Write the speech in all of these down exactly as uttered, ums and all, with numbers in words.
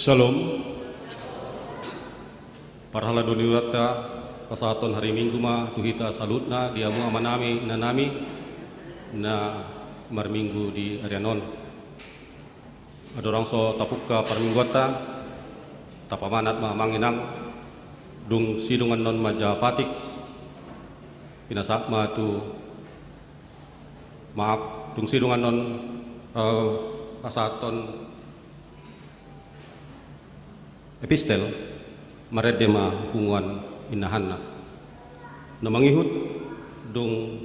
Syalom. Parhalado ni ulaonta, pasahathon hari Minggu ma tu hita saluhutna di hamu amanami, inanami na marminggu di ari on. Andorang so tapungka parmingguanta, tapamanat ma amang inang, dung sidung annon ma jaha patik, pinasahat ma tu, maaf, dung sidung annon, eh, pasahathon epistel, marende ma punguan inahanna. Na mangihut, dung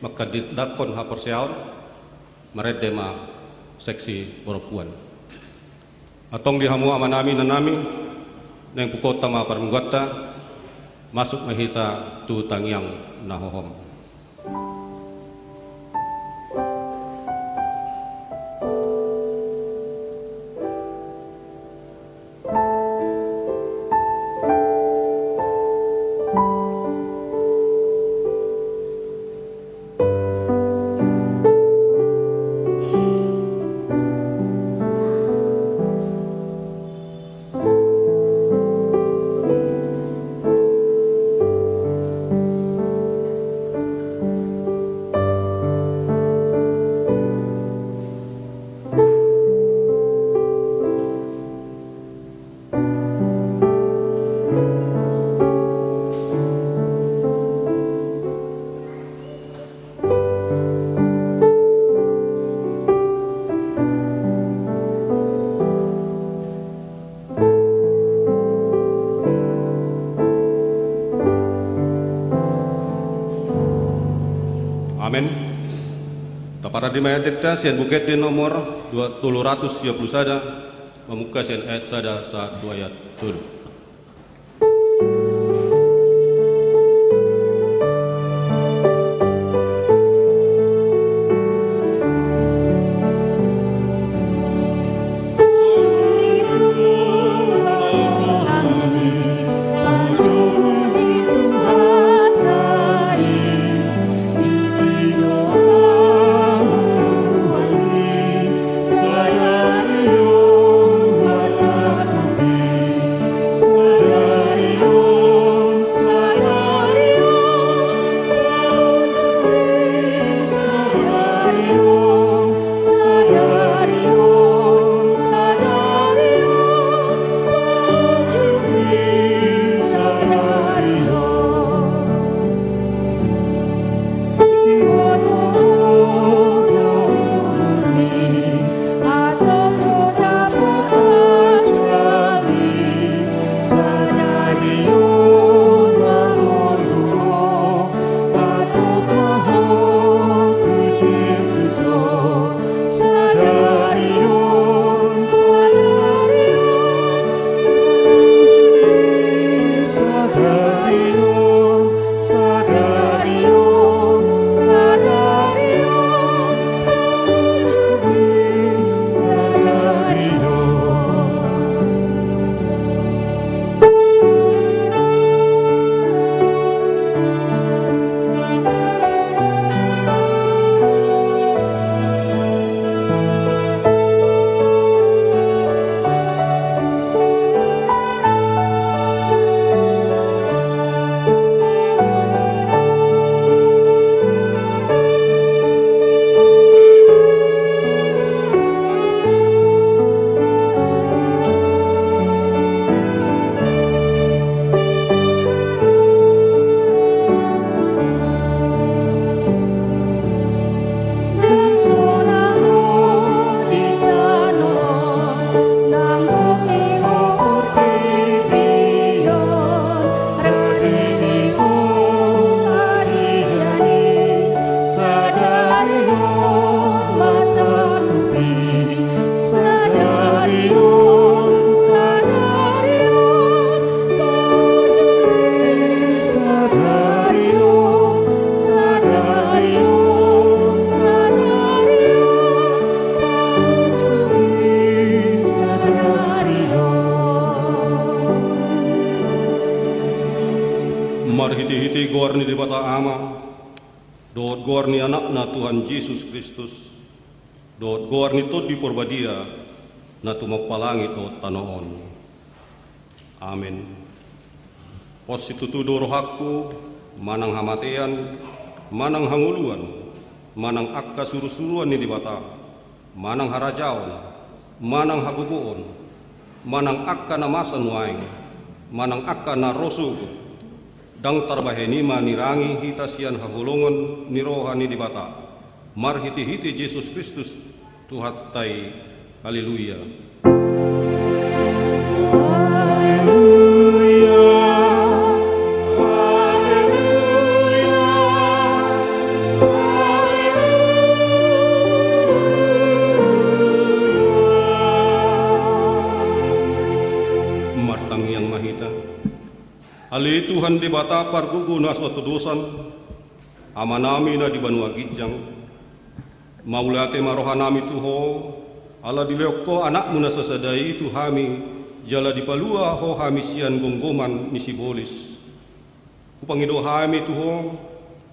manghadirdakhon haporseaon, marende ma seksi parompuan. Antong di hamu amanami, inanami, naeng pungkaonta ma parmingguanta, masuk ma hita tu tangiang na hohom. Amen. Taparade ma endenta sian Buku Ende nomor dua, tolu ratus sia pulu sada, mamungka sian ayat sada sahat tu ayat tolu. Marhitehite goar ni Debata Ama, dohot goar ni Anakna Tuhan Jesus Kristus, dohot goar ni Tondi Porbadia, na tumompa langit dohot tano on. Amen. Pos situtu do rohangku manang hamatean, manang hangoluan, manang angka surusuruan ni Debata, manang harajaon, manang hagogoon, manang angka na masa nuaeng, manang angka na ro sogot, ndang tarbahen i ma nirangi hita sian haholongon ni roha ni Debata, marhitehite Jesus Kristus Tuhanta i. Haleluya. Haleluya. Haleluya. Haleluya. Martangiang ma hita. Ale Tuhan Debata pargogo na so hatodosan, Amanami na di banua ginjang, mauliate ma rohanami tu Ho, ala dilehon Ho Anakmu na sasada i tu hami, jala dipalua Ho hami sian gomgoman ni sibolis. Hupangido hami tu Ho,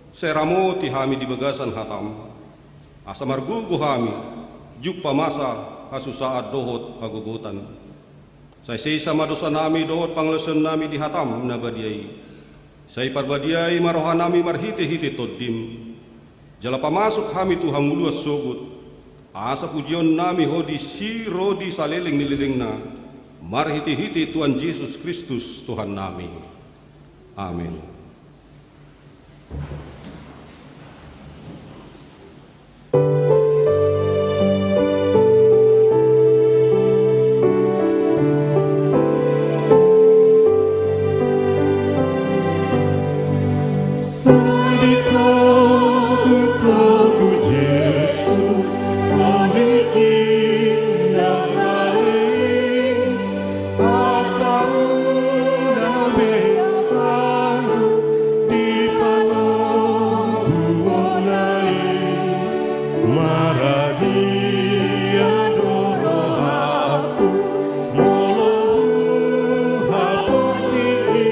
sai ramoti hami di bagasan hataM, asa margogo hami, jumpa masa hasusaan dohot hagogotan. Sai sesa ma dosanami dohot pangalaosionnami di hataM na badia i. Sai parbadiai ma rohanami marhitehite TondiM. Jala pamasuk hami tu hangoluan sogot, asa pujionnami Ho disi ro di saleleng ni lelengna, marhitehite Tuhan Jesus Kristus Tuhannami. Amen. Sai ditogutogu Jesus, Ho di ginjang ari, asa unang be ahu di panoguonna i. Maradian do rohangku molo huhaposi i,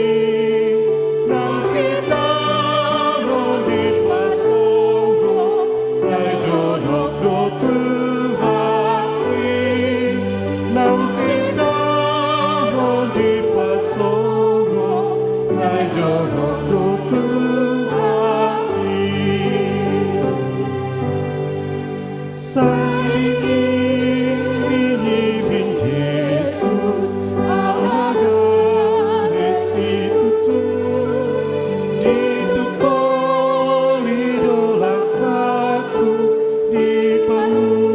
nang sitaonon dipasonggop, sai jonok do Tuhan i. Nang sitaonon dipasonggop, sai jonok do Tuhan i. Sai diiringiring Jesus, anak na situtu, ditungkoli do langkangku, dipanudu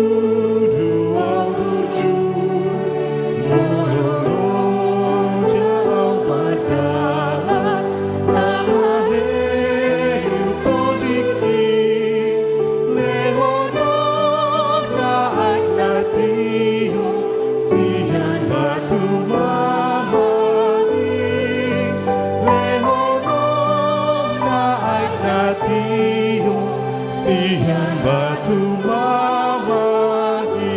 ahu burju. Molo loja ahu mardalan, nang maheu Tondingki, lehon Ho na aek na tio sian batu mamali. Lehon Ho na aek na tio sian batu mamali.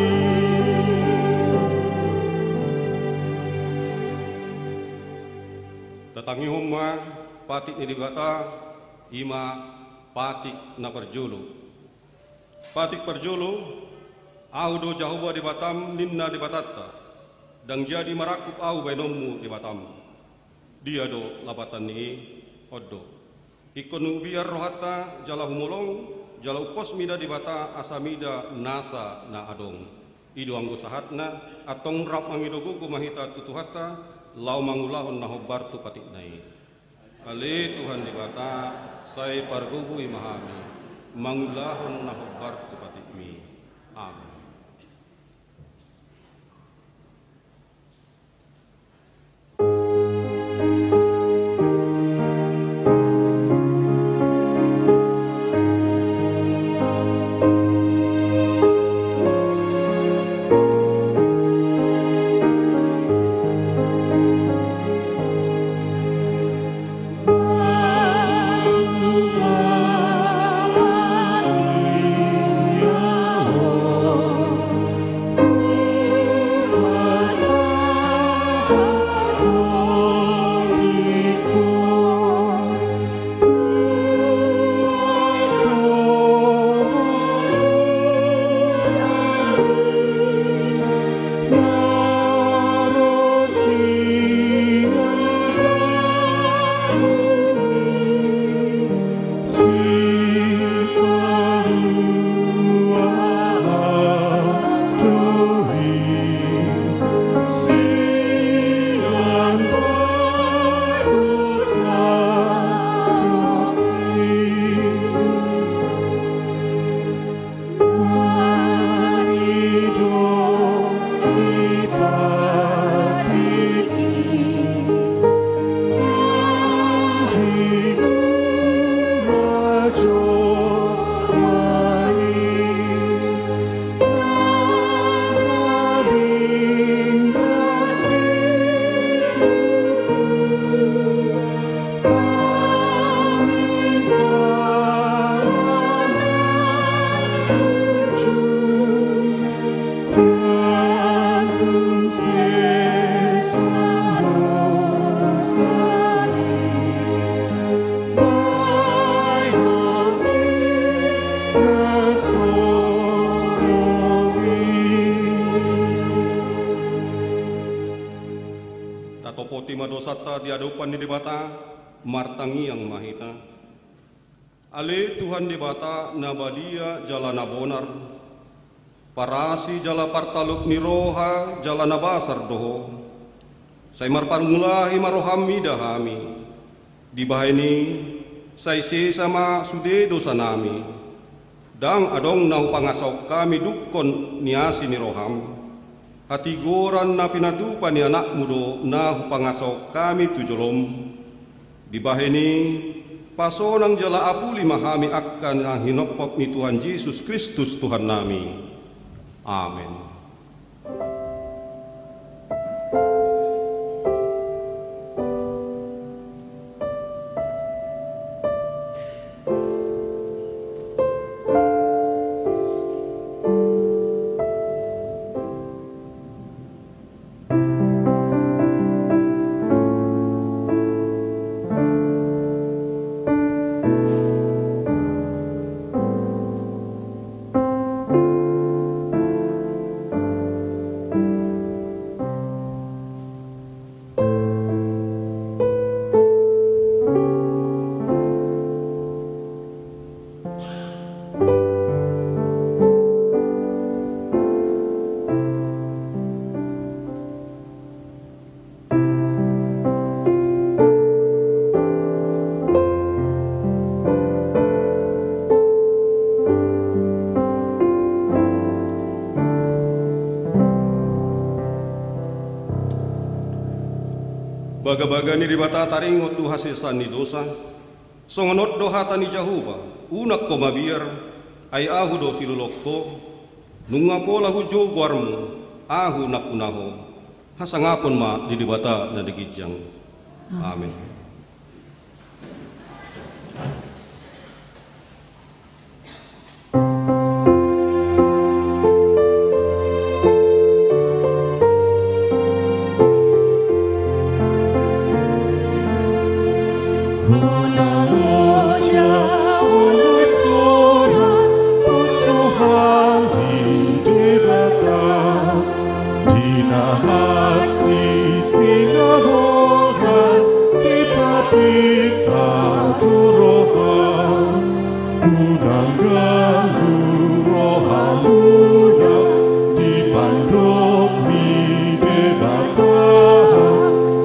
Tatangihon ma patik ni Debata, i ma patik na parjolo. Patik parjolo, Ahu do Jahowa Debatam, ninna Debatanta, ndang jadi marangkup Ahu baenonmu Debatam. Dia do lapatan ni i? On do. Ingkon hubiar rohanta jala humolong, jala umpos mida Debata asa mida nasa na adong. I do anggo sahatna, antong rap mangido gogo ma hita tu Tuhanta, laho mangulahon na hombar tu patikna i. Ale Tuhan Debata, sai pargogoi ma hami, mangulahon na hombar tu patikmi. Amen. Tatopoti ma dosanta di adopan ni Debata, martangiang ma hita. Ale Tuhan Debata na badia jala na bonar, parasi jala partaluk ni roha jala na basar do Ho. Sai marparmulahi ma roham mida hami. Dibahen i, sai sesa ma sude dosanami. Ndang adong na hupangasahon hami dungkon ni asi ni roham. Hatigoran na pinatupa ni Anakmu do na hupangasahon hami tu jolom. Dibahen i, pasonang jala apuli ma hami angka na hinophop ni Tuhan Jesus Kristus Tuhannami. Amen. Bagabaga ni Debata taringot tu hasesaan ni dosa. Songon on do hata ni Jahowa: Unang ho mabiar, ai Ahu do siloloan ho. Nunga pola hujou goarmu, Ahu nangkuna ho. Hasangapon ma di Debata na di ginjang. Amen. Di na hansit, di na borat, dipapinta do roham. Unang ganggu rohamuna, dipandok ni Debata,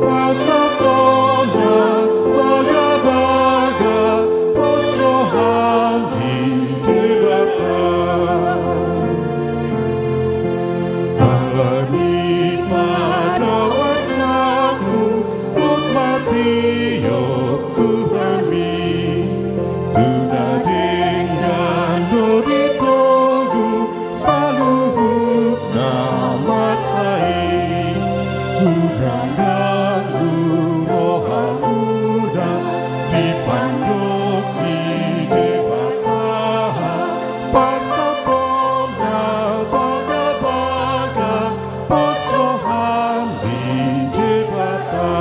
pasahat hona bagabaga, pos roham di Debata. Alani padaosanmu, hot ma tiop Tuhanmi, tu na denggan do ditogu saluhut na masa i. Unang ganggu rohamuna, dipandok ni Debata, pasahat hona bagabaga, pos roham di Debata.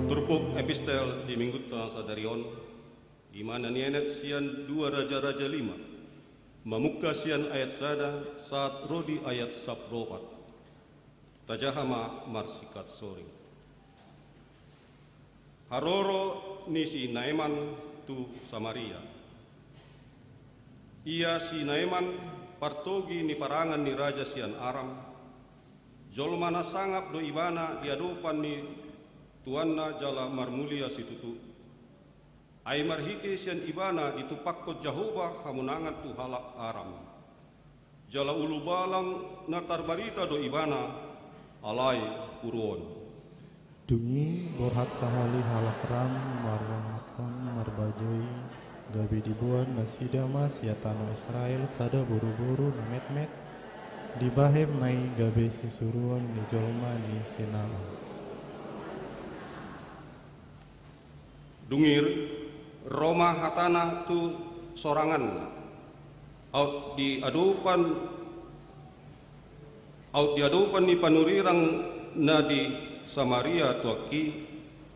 Turpuk epistel di minggunta sadari on, i ma na nienet sian dua Raja-raja lima, mamungka sian ayat sada sahat ro di ayat sampulu opat. Tajaha ma marsingkat soring. Haroro ni si Naeman tu Samaria. Ia si Naeman, partogi ni parangan ni raja sian Aram, jolma na sangap do ibana di adopan ni tuanna jala marmulia situtu. Ai marhite sian ibana ditumpakkon Jahowa hamonangan tu halak Aram. Jala ulubalang na tarbarita do ibana, alai puru on. Dung i borhat sahali halak Aram marrongathon marbajoi, gabe diboan nasida ma sian tano Israel sada boruboru na metmet, dibahen ma i gabe sisuruon ni jolma ni si Naeman. Dung i ro ma hatana tu soranganna, aut di adopan, aut di adopan ni panurirang na di Samaria tu angki,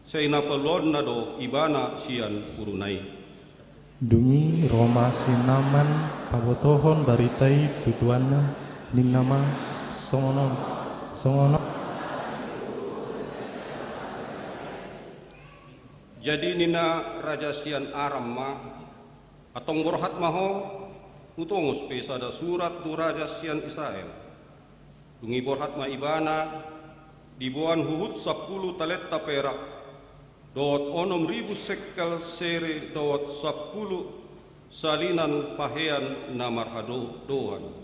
sai na paluaonna do ibana sian puruna i. Dung i ro ma si Naaman pabotohon barita i tu tuanna, ninna ma: Songon on, songon on. Jadi ninna raja sian Aram ma: Antong borhat ma ho, hutongos pe sada surat tu raja sian Israel. Dung i borhat ma ibana, diboan huhut sampulu talenta perak, dohot onom ribu sekel sere dohot sampulu salinan pahean na marhadoan.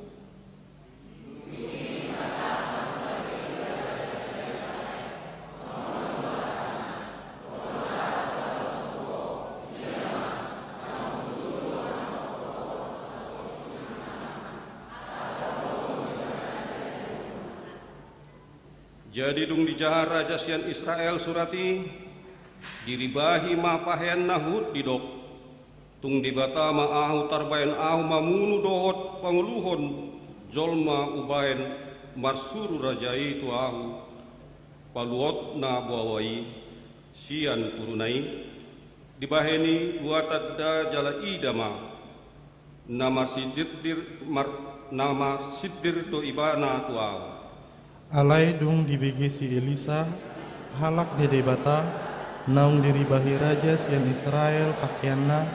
Jadi dung dijaha raja sian Israel surat i, diribahi ma paheanna huhut didok: Tung Debata ma ahu tarbahen ahu mamunu dohot pangoluhon jolma ubahen marsuru raja i tu ahu, paluaonna boaboa i sian puruna i. Dibahen i dua tanda jala ida ma na marsindirdir, mar-, na marsindir do ibana tu ahu. Alai dung dibege si Elisa, halak ni Debata, naung diribahi raja sian Israel paheanna,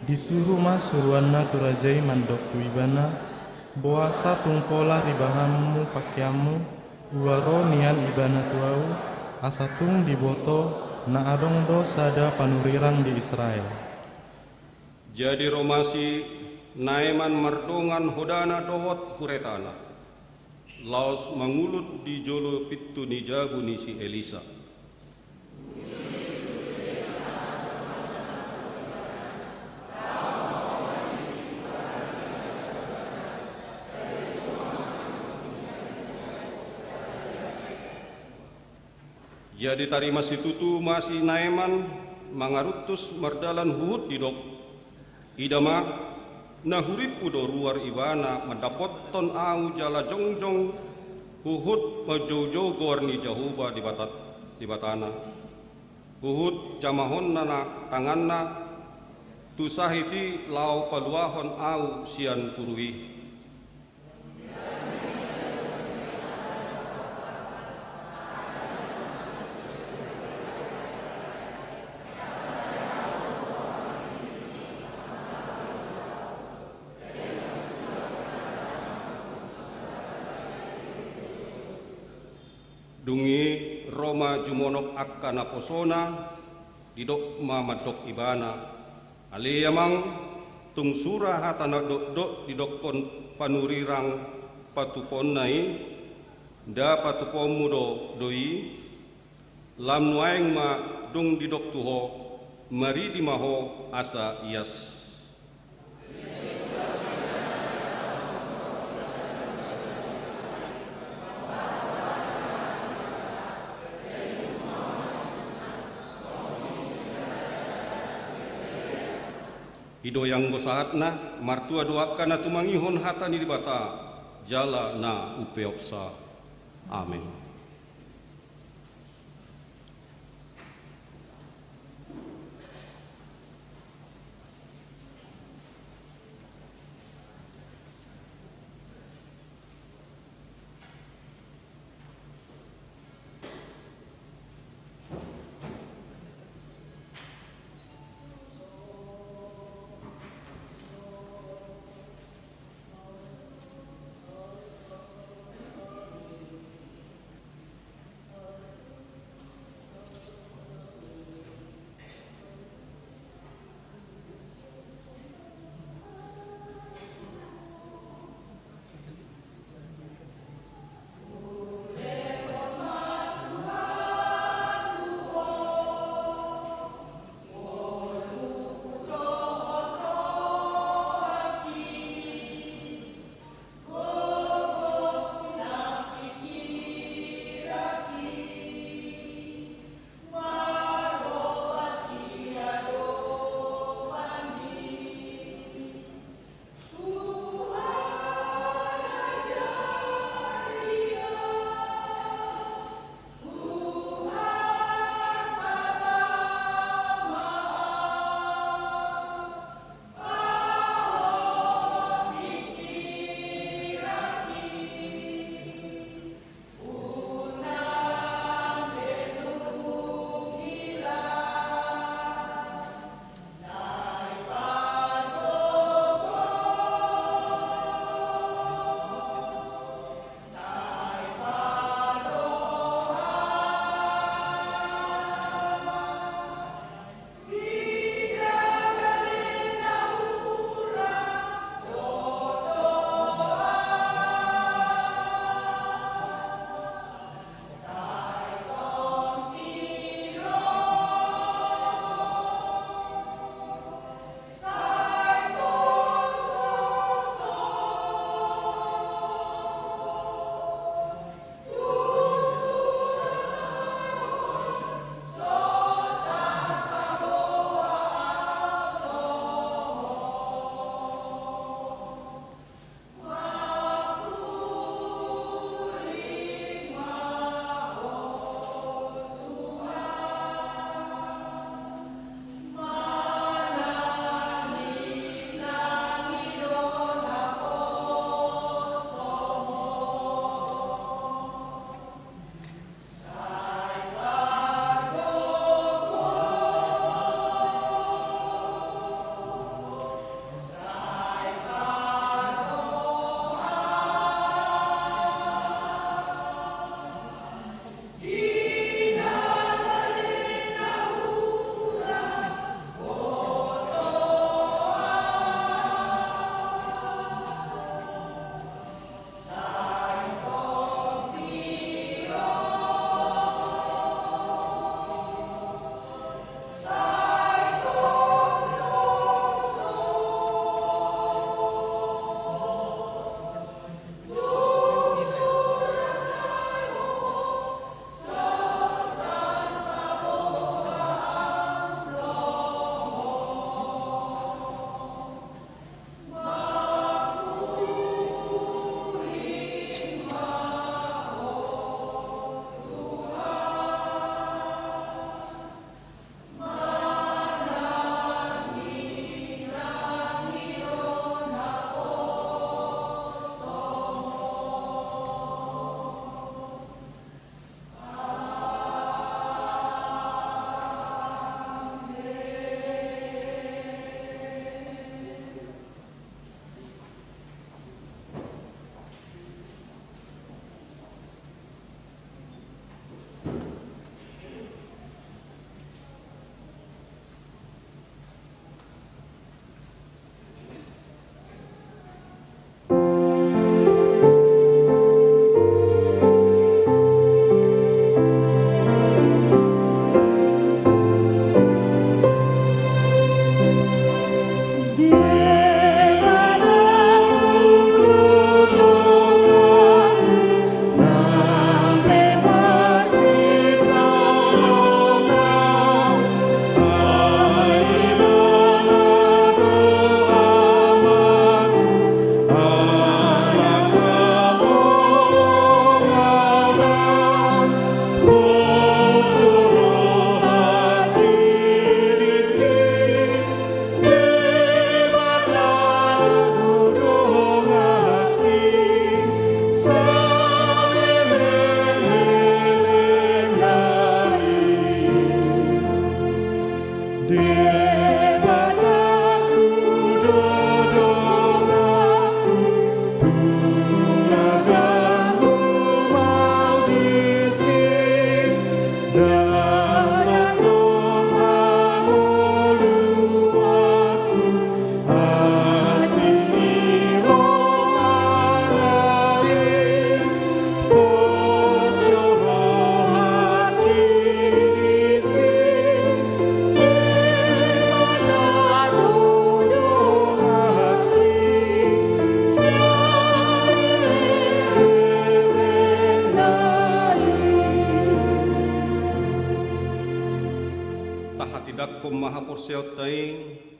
disuru ma suruanna tu raja i mandok tu ibana: Boasa tung pola ribahanmu paheanmu? Ua ro nian ibana tu ahu, asa tung diboto na adong do sada panurirang di Israel. Jadi ro ma si Naeman mardongan hodana dohot huretana, laos mangulut di jolo pintu ni jabu ni si Elisa. Jadi tarima situtu ma si Naeman mangaruntus mardalan huhut didok: Ida ma, na hurimpu do ruar ibana mandapothon ahu jala jongjong huhut manjoujou goar ni Jahowa Debata, Debatana. Huhut jamahonna na tanganna tu sahit i laho paluahon ahu sian puru i. Dung i ro ma jumonok angka naposona, didok ma mandok ibana: Ale amang, tung sura hata na dokdok didokhon panurirang patupaonna i, nda patupaonmu do, do i? Lam nuaeng ma dung didok tu ho, maridi ma ho asa ias. I do i anggo sahatna. Martua do angka na tumangihon hata ni Debata jala na umpeopsa. Amen.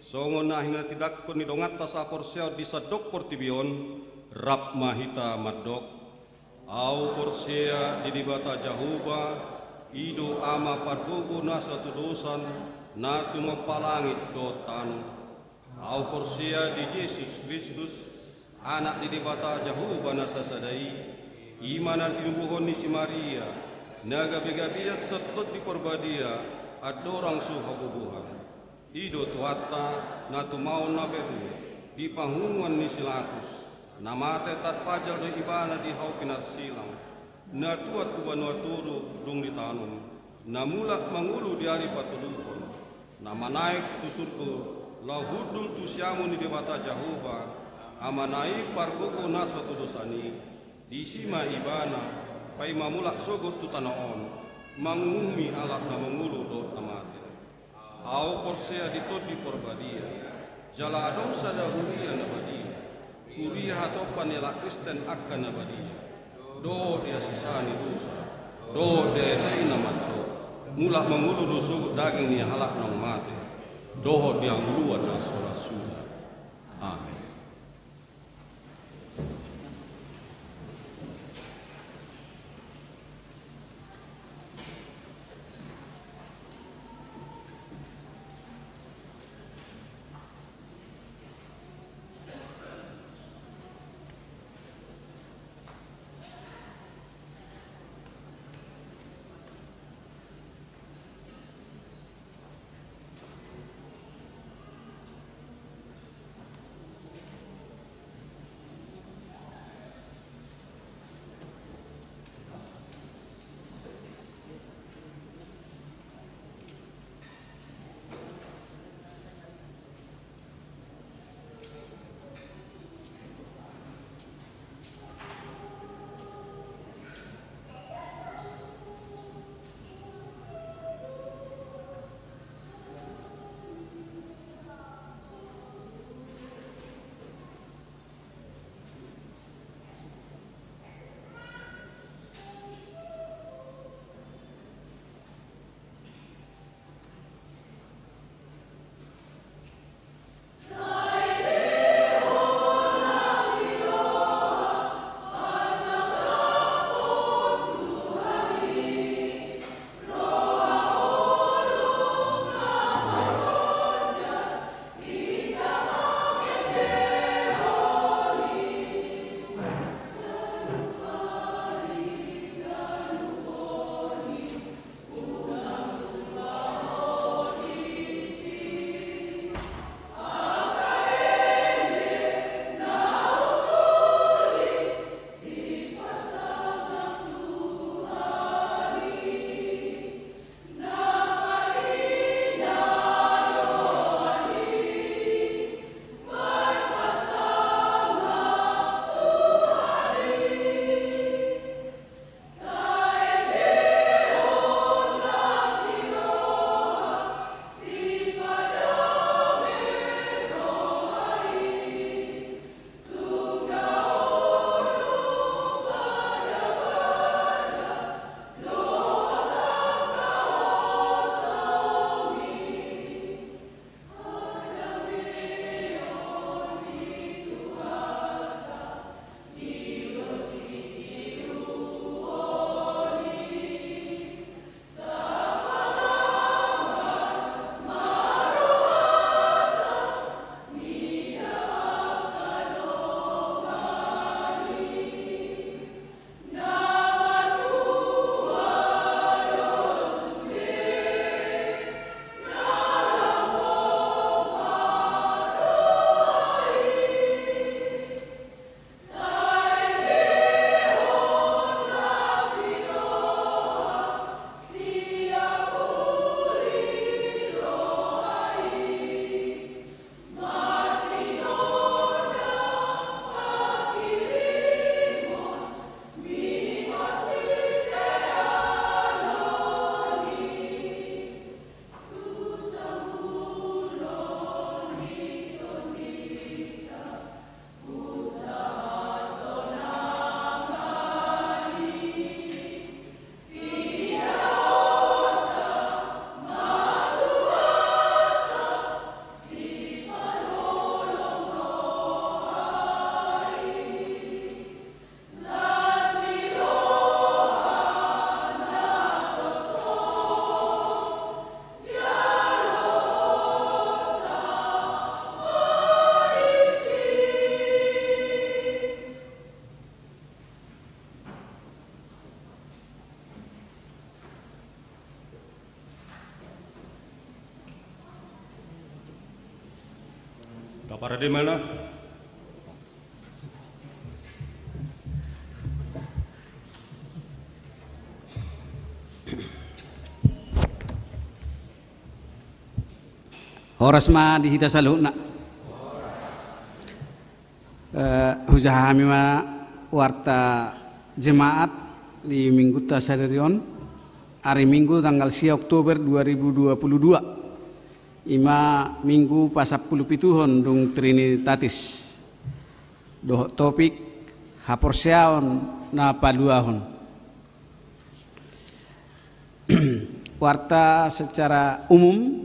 songon na hinatindangkon ni donganta saporseaon di sandok portibi on, rap ma hita mandok: Ahu porsea di Debata Jahowa, i do Ama pargogo na satudosan, na tumompa langit dohot tano. Ahu porsea di Jesus Kristus, Anak ni Debata Jahowa na sasada i, i ma na tinubuhon ni si Maria, na gabegabean sian Tondi Parbadia, andorang so hagogohan. I do Tuhanta, na tumaon na beru, di pangungunan ni si Pilatus, na mate tarpajal do ibana di hau pinarsilang, na tuat tu banua tolu dung ditanom, na mulak mangolu di ari patoluhon, na manaek tu surgo, laho hundul tu siamun ni Debata Jahowa, Amana i pargogo na satudosan i, disi ma ibana, paima mulak sogot tu tano on, manguhumi halak na mangolu dohot na mate. Ahu porsea di Tondi Parbadia, jala adong sada huria na badia, huria hatompa ni halak Kristen angka na badia, dohot di hasesaan ni dosa, dohot di ateatean na mandok, mulak mangolu do sogot daging ni halak naung mate, dohot di hangoluan na so ra suda. Amen. Kaparademana. Horas ma di hita saluhutna. Eh, hujaha hami ma warta jemaat di minggunta sadari on, ari Minggu tanggal sia Oktober dua ribu dua puluh dua. Ima Minggu pasampulupituhon dung Trinitatis. Dohot topik, haporseaon na paduahon. Warta secara umum,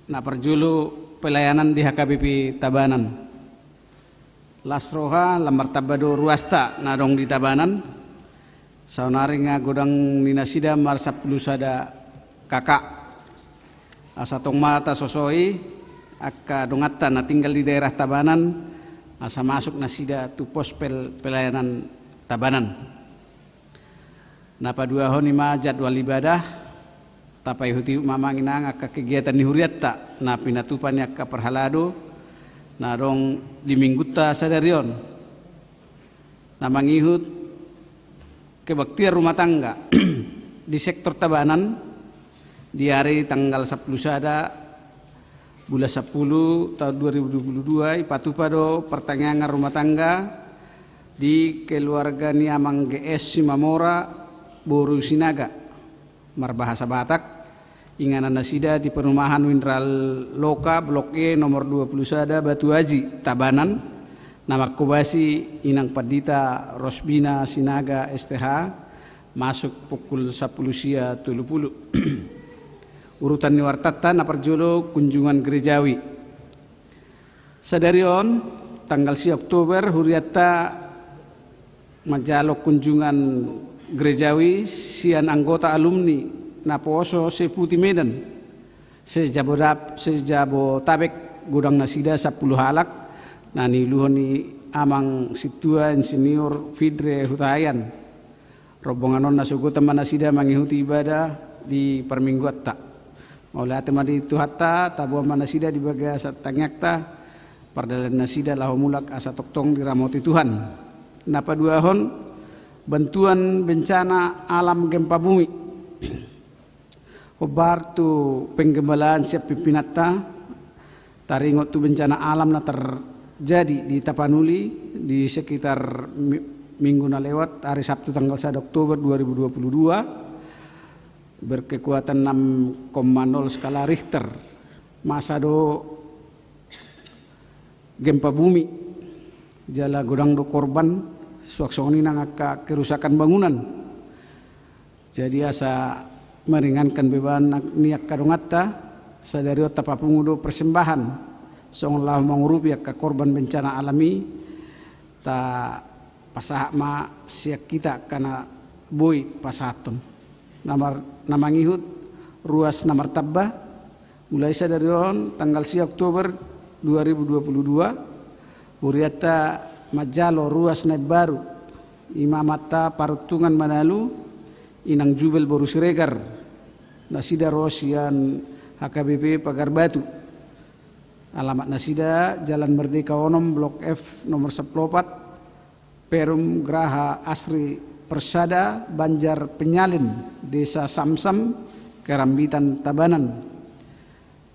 na parjolo pelayanan di H K B P Tabanan. Las roha, lam martamba do ruasta na adong di Tabanan. Saonari nga godang ni nasida marsampulu sada K K. Asa tong ma tasosoi angka donganta na tinggal di daerah Tabanan, asa masuk nasida tu pos pel-, pelayanan Tabanan. Na paduahon ima jadwal ibadah, tapaihut-ihut ma amang inang angka kegiatan ni hurianta, na pinatupa ni angka parhalado, na adong di minggunta sadari on. Na mangihut kebaktian rumah tangga di sektor Tabanan, di ari tanggal sampulu sada bulan sampulu tahun dua ribu dua puluh dua, ipatupa do partangiangan rumah tangga di keluarga ni Amang G S Simamora, boru Sinaga, marbahasa Batak, inganan nasida di perumahan Winral Loka, Blok E, nomor dua puluh sada, Batu Aji, Tabanan, na marhobasi Inang Pandita Rosbina Sinaga, S T H, masuk pukul sampulu sia tolu pulu. Urutan ni wartanta, na parjolo kunjungan gerejawi. Sadari on, tanggal sia Oktober, hurianta manjalo kunjungan gerejawi sian anggota alumni naposo se-Putih Medan, se-Jabodab-, se-Jabotabek, godang nasida sampulu halak, na niuluhon ni Amang Sintua Insinyur Fidre Hutahaean. Rombongan on nasogot ma nasida mangihuti ibadah di parmingguanta. Mauliate ma di Tuhanta, taboan ma nasida di bagasan tangiangta, pardalanan nasida laho mulak asa tongtong diramoti Tuhan. Na paduahon, bantuan bencana alam gempa bumi. Hombar tu penggembalaan sian pimpinanta, taringot tu bencana alam na terjadi di Tapanuli di sekitar mi-, minggu na lewat, hari Sabtu tanggal sada Oktober dua ribu dua puluh dua, berkekuatan enam koma nol skala Richter. Masa do gempa bumi, jala godang do korban, suang songon i nang angka kerusakan bangunan. Jadi asa meringankan beban ni angka donganta, sadari on tapapungu do persembahan songon laho mangurupi angka korban bencana alam i, tapasahat ma sian hita angka na boi pasahathon. Na mar-, na mangihut ruas na martamba, mulai sadari on, tanggal sia Oktober dua ribu dua puluh dua, hurianta manjalo ruas na imbaru, ima amanta Paruntungan Manalu, Inang Jubel boru Siregar, nasida ro sian H K B P Pagar Batu. Alamat nasida, Jalan Merdeka onom, Blok F, nomor sampulu opat, Perum Graha Asri Persada, Banjar Penyalin, Desa Samsam, Kerambitan, Tabanan.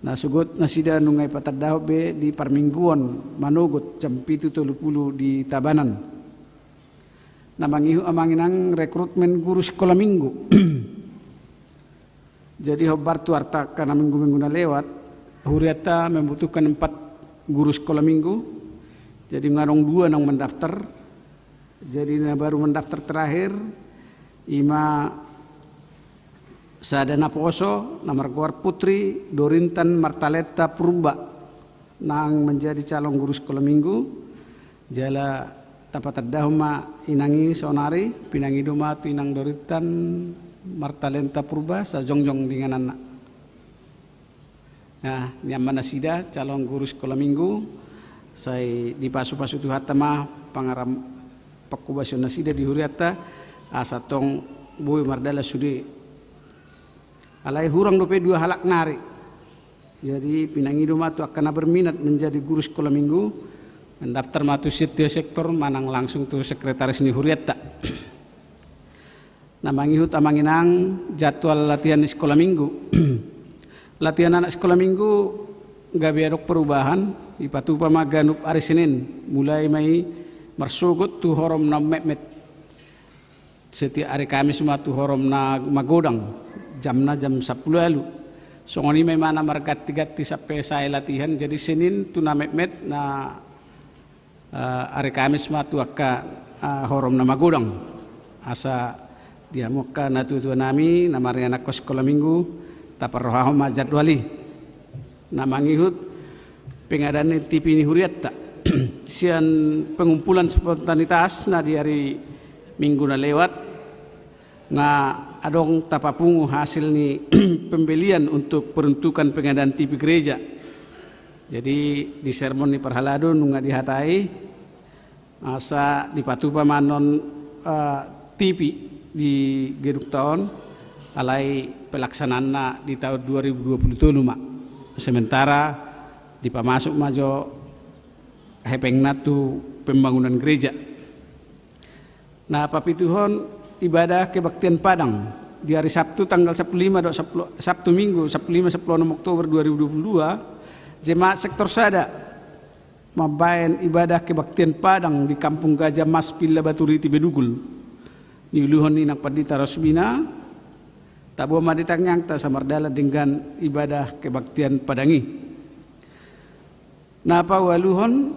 Na sogot nasida nunga ipatandahon be di parmingguon manogot jam pitu tolu pulu di Tabanan. Na mangihut amang inang rekrutmen guru sikola minggu. Jadi hombar tu arta angka na minggu-minggu na lewat, hurianta membutuhkan empat guru sikola minggu. Jadi nga adong dua naung mendaftar. Jadi na baru mendaftar terakhir, ima sada naposo, na margoar Putri Dorintan Martalenta Purba, naung menjadi calon guru sikola minggu. Jala tapatandahon ma inang i saonari, pinangido ma tu Inang Dorintan Martalenta Purba, asa jongjong do ingananna. Nah, nian ma nasida calon guru sikola minggu, sai dipasu-pasu Tuhanta ma pangaram-, panghobasion nasida di hurianta, asa tong boi mardalan sude. Alai hurang dope dua halak nari. Jadi pinangido ma tu angka na berminat menjadi guru sekolah minggu, mendaftar ma tu setiap sektor manang langsung tu sekretaris ni huriatta. Na mangihut amang inang jadwal latihan sekolah minggu. Latihan anak sekolah minggu gabe adong perubahan, ipatupa ma ganup ari Senin, mulai ma i marsogot tu horom na metmet. Setiap ari Kamis ma tu horom na magodang, jamna jam sampulu ualu. Songon i ma imana marganti-ganti sampe sae latihan, jadi Senin tu na metmet, na uh, ari Kamis ma tu angka uh, horom na magodang. Asa di hamu angka na tuatua nami na marianakhon sekolah minggu, taparrohahon ma jadwal i. Na mangihut pengadaan ni T V ni huriatta. Sian pengumpulan spontanitas na di ari Minggu na lewat, nga adong tapapungu hasil ni pembelian untuk peruntukan pengadaan T V gereja. Jadi di sermon ni parhalado nunga dihatai, asa dipatupa ma annon uh, T V di gedung taon, alai pelaksanaanna di tahun dua ribu dua puluh tolu ma. Sementara dipamasuk ma jo hepengna tu pembangunan gereja. Na papituhon ibadah kebaktian Padang di hari Sabtu tanggal sampulu lima dohot sampulu, Sabtu Minggu sampulu lima sampulu onom Oktober dua ribu dua puluh dua, jemaat sektor sada mambaen ibadah kebaktian Padang di Kampung Gajah Mas Villa Baturiti Bedugul. Niuluhon ni nang pandita Rosbina, taboan ma di tangiangta asa mardalan denggan ibadah kebaktian Padang i. Na paualuhon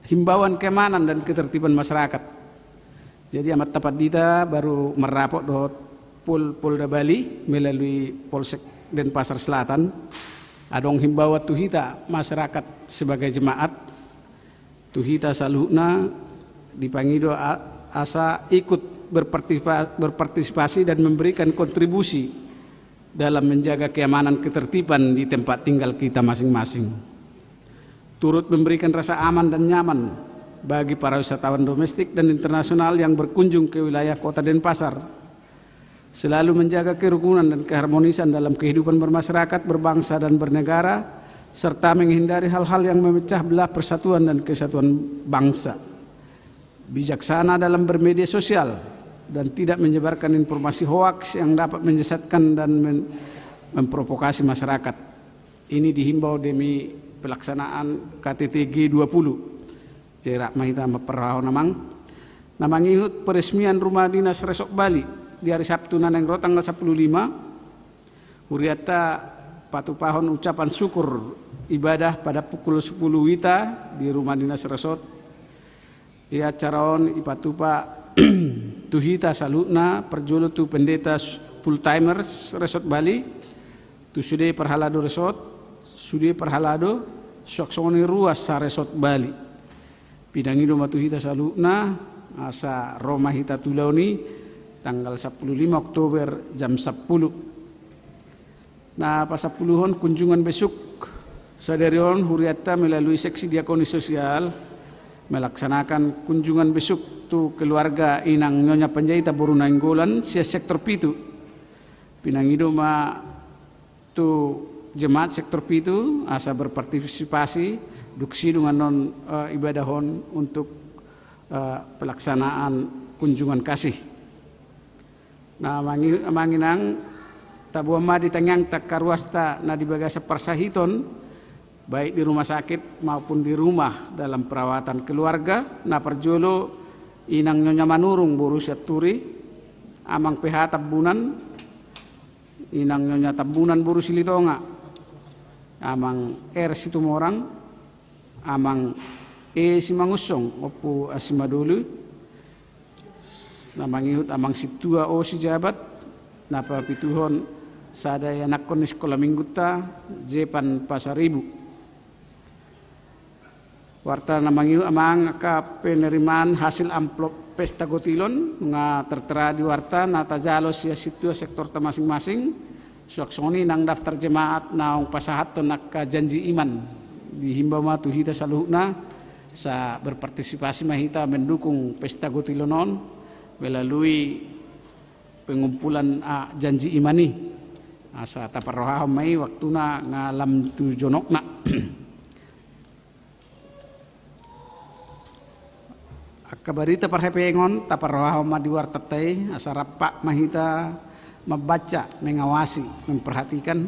himbauan keamanan dan ketertiban masyarakat. Jadi amanta pandita baru marrapot dohot Pol Polda Bali melalui Polsek Denpasar Selatan. Adong himbauan tu hita masyarakat sebagai jemaat, tu hita saluhutna dipangido asa ikut berpartisipasi dan memberikan kontribusi dalam menjaga keamanan ketertiban di tempat tinggal kita masing-masing. Turut memberikan rasa aman dan nyaman bagi para wisatawan domestik dan internasional yang berkunjung ke wilayah Kota Denpasar. Selalu menjaga kerukunan dan keharmonisan dalam kehidupan bermasyarakat, berbangsa dan bernegara, serta menghindari hal-hal yang memecah belah persatuan dan kesatuan bangsa. Bijaksana dalam bermedia sosial dan tidak menyebarkan informasi hoaks yang dapat menyesatkan dan men- memprovokasi masyarakat. Ini dihimbau demi pelaksanaan K T T G dua puluh. Cerak ma hita mamparrohahon amang. Na mangihut peresmian rumah dinas Resort Bali di hari Sabtu na naeng ro tanggal sampulu lima. Huriatta patupahon ucapan syukur ibadah pada pukul sepuluh wita di rumah dinas Resort. Ia acara on ipatupa tu hita saluhutna, parjolo tu pendeta full timers Resort Bali, tu sude parhalado Resort, sude parhalado, suang songon i ruas sa Resort Bali. Pinangido ma tu hita saluhutna, asa ro ma hita tu ulaon i tanggal sampulu lima Oktober jam sampulu. Na pasampuluhon kunjungan besuk. Sadari on huriatta melalui seksi diakonis sosial melaksanakan kunjungan besuk tu keluarga inang Nyonya Panjaitan boru Nainggolan sian sektor pitu. Pinangido ma tu jemaat sektor pitu asa berpartisipasi dung sidung annon uh, ibadah on untuk uh, pelaksanaan kunjungan kasih. Na mangi- manginang taboan ma di tangiangta angka ruasta na di bagasan parsahiton, baik di rumah sakit maupun di rumah dalam perawatan keluarga. Na parjolo inang Nyonya Manurung boru Sianturi, amang P H Tambunan, inang Nyonya Tambunan boru Silitonga, amang R Situmorang, amang E Simangunsong, Ompu Asimadolu, na mangihut amang sintua O Sijabat, na papituhon sada ianakhon ni sikola minggunta Jepan Pasaribu. Warta na mangihut amang angka penerimaan hasil amplop pesta gotilon nga tertera di warta na tajalo sian sintua sektorta masing-masing. Suang songon i nang daftar jemaat naung pasahathon angka janji iman. Dihimbau ma tu hita saluhutna asa berpartisipasi ma hita mendukung pesta gotilon on melalui pengumpulan ah, janji iman i. Asa taparrohahon ma i, waktuna nga lam tu jonokna. Angka barita parhepengon taparrohahon ma di wartanta i, asa rap ma hita mambaca, mengawasi, memperhatikan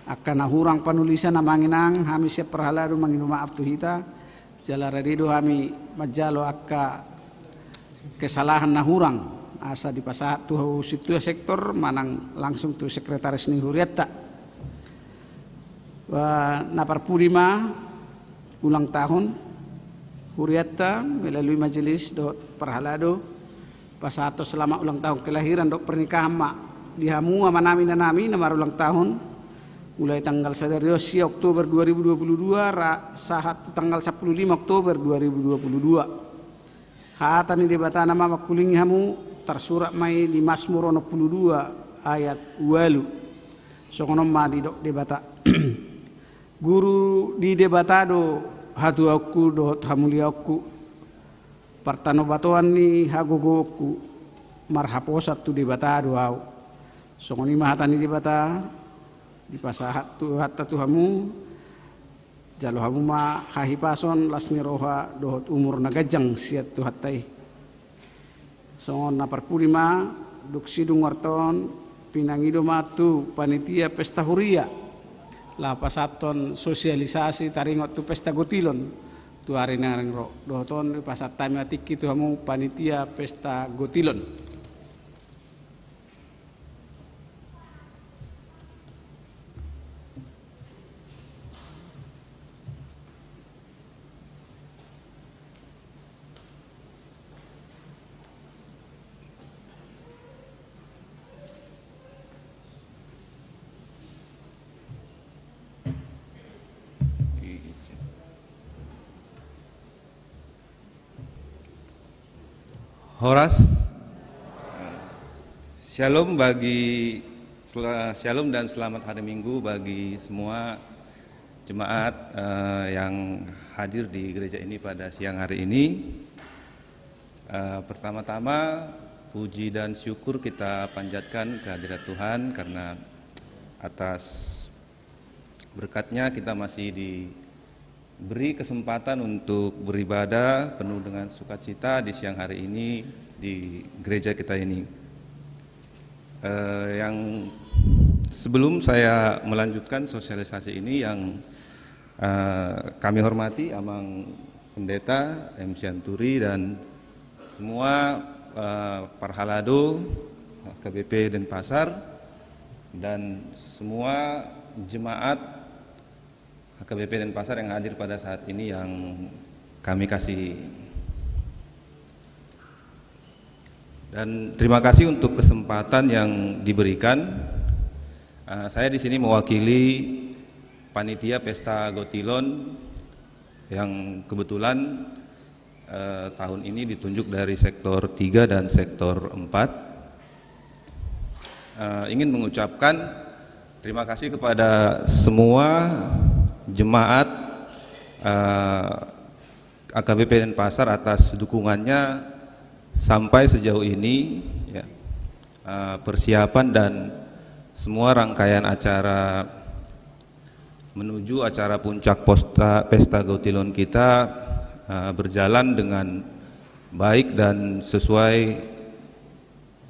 angka na hurang panulisan. Amang inang, hami sian parhalado mangido maaf tu hita, jala rade do hami manjalo angka kesalahan na hurang, asa dipasahat tu sintua sektor manang langsung tu sekretaris ni hurianta. Ba, na parpudi ma ulang tahun hurianta melalui majelis dohot parhalado, pasahathon selamat ulang tahun kelahiran dohot pernikahan ma di hamu amanami inanami na marulang tahun, mulai tanggal sadari on, sia Oktober dua ribu dua puluh dua, ra-, sahat tu tanggal sampulu lima Oktober dua ribu dua puluh dua. Hata ni Debata nama mangkulingi hamu, tarsurat ma i di Masmur onom pulu dua ayat ualu. Songon on ma didok Debata. Guru di Debata do hatuaonku dohot hamuliaonku, partanobatoan ni hagogoonku, marhaposan tu Debata do ahu. Songon i ma hata ni Debata, dipasahat Tuhanta tu hamu, jalo hamu ma hahipason, las ni roha dohot umur na ganjang sian Tuhanta i. Songon na parpudi ma, dung sidung warta on, pinangido ma tu panitia pesta huria, laho pasahathon sosialisasi taringot tu pesta gotilon tu ari na naeng ro. Dohot on dipasahat hami ma tingki tu hamu panitia pesta gotilon. Horas. Shalom bagi, sela-, shalom dan selamat hari Minggu bagi semua jemaat, eh, yang hadir di gereja ini pada siang hari ini. Eh, pertama-tama, puji dan syukur kita panjatkan kehadirat Tuhan karena atas berkat-Nya kita masih diberi kesempatan untuk beribadah penuh dengan sukacita di siang hari ini di gereja kita ini. Eh, yang sebelum saya melanjutkan sosialisasi ini, yang, eh, kami hormati Amang Pendeta M Sianturi dan semua, eh, parhalado H K B P Denpasar dan semua jemaat H K B P Denpasar yang hadir pada saat ini yang kami kasihi. Dan terima kasih untuk kesempatan yang diberikan. Eh, saya di sini mewakili panitia Pesta Gotilon yang kebetulan, eh, tahun ini ditunjuk dari sektor tiga dan sektor empat. Eh, ingin mengucapkan terima kasih kepada semua jemaat, eh, H K B P Denpasar atas dukungannya sampai sejauh ini, ya. Eh, persiapan dan semua rangkaian acara menuju acara puncak posta-, Pesta Gotilon kita, eh, berjalan dengan baik dan sesuai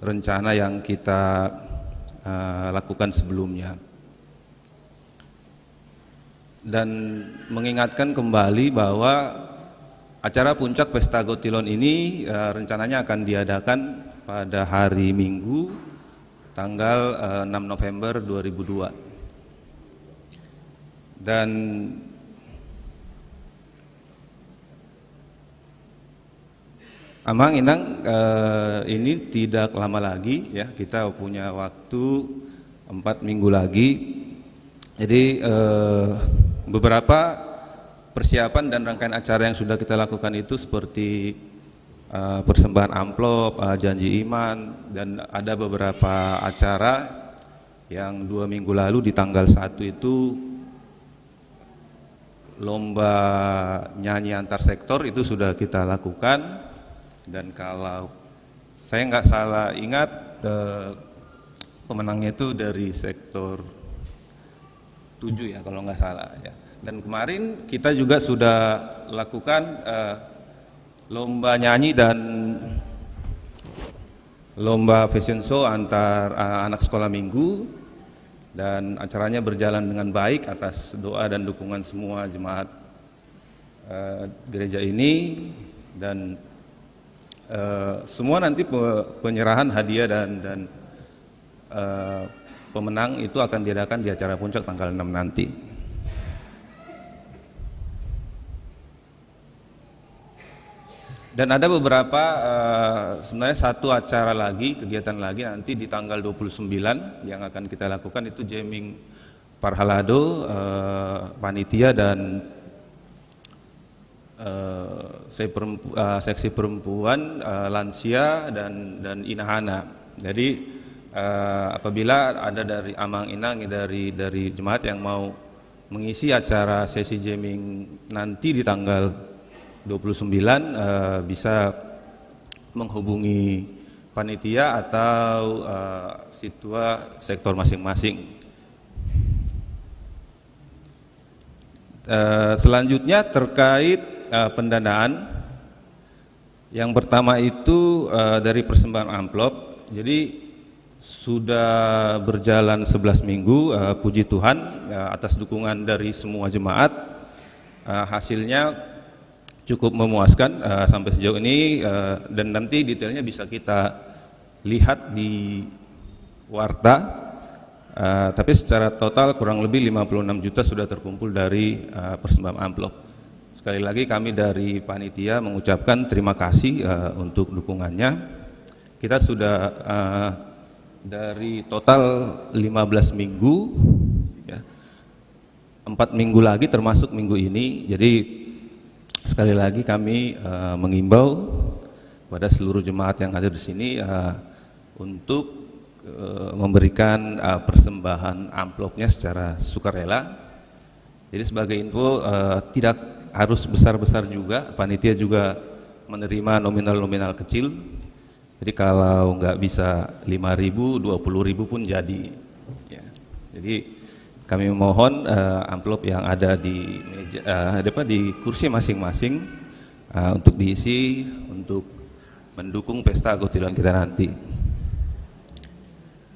rencana yang kita, eh, lakukan sebelumnya. Dan mengingatkan kembali bahwa acara puncak Pesta Gotilon ini, eh, rencananya akan diadakan pada hari Minggu, tanggal, eh, enam November dua ribu dua. Dan Amang Inang, eh, ini tidak lama lagi, ya, kita punya waktu empat minggu lagi. Jadi, eh, beberapa persiapan dan rangkaian acara yang sudah kita lakukan itu seperti, eh, persembahan amplop, eh, janji iman, dan ada beberapa acara yang dua minggu lalu di tanggal satu itu lomba nyanyi antar sektor itu sudah kita lakukan. Dan kalau saya nggak salah ingat, eh, Pemenangnya itu dari sektor tujuh ya, kalau nggak salah ya. Dan kemarin kita juga sudah lakukan, eh, lomba nyanyi dan lomba fashion show antar, eh, anak sekolah minggu, dan acaranya berjalan dengan baik atas doa dan dukungan semua jemaat, eh, gereja ini, dan, eh, semua nanti pe-, penyerahan hadiah dan, dan, eh, pemenang itu akan diadakan di acara puncak tanggal enam nanti. Dan ada beberapa, eh, sebenarnya satu acara lagi, kegiatan lagi nanti di tanggal dua puluh sembilan yang akan kita lakukan, itu jamming parhalado, eh, panitia dan, eh, se-, perempu-, eh, seksi perempuan, eh, lansia dan, dan inahana. Jadi, eh, apabila ada dari amang inang, dari, dari jemaat yang mau mengisi acara sesi jamming nanti di tanggal dua puluh sembilan, eh, bisa menghubungi panitia atau, eh, situa sektor masing-masing. Eh, selanjutnya terkait, eh, pendanaan. Yang pertama itu, eh, dari persembahan amplop. Jadi sudah berjalan sebelas minggu, eh, puji Tuhan, eh, atas dukungan dari semua jemaat, eh, hasilnya cukup memuaskan, eh, sampai sejauh ini, eh, dan nanti detailnya bisa kita lihat di warta. Eh, tapi secara total kurang lebih lima puluh enam juta sudah terkumpul dari, eh, persembahan amplop. Sekali lagi kami dari panitia mengucapkan terima kasih, eh, untuk dukungannya. Kita sudah, eh, dari total lima belas minggu, ya, empat minggu lagi termasuk minggu ini. Jadi sekali lagi kami, eh, mengimbau kepada seluruh jemaat yang hadir di sini, eh, untuk, eh, memberikan, eh, persembahan amplopnya secara sukarela. Jadi sebagai info, eh, tidak harus besar-besar juga, panitia juga menerima nominal-nominal kecil. Jadi kalau nggak bisa lima ribu, dua puluh ribu pun jadi. Ya. Jadi kami mohon, eh, amplop yang ada di meja, eh, ada apa, di kursi masing-masing, eh, untuk diisi untuk mendukung pesta Agotilon kita nanti.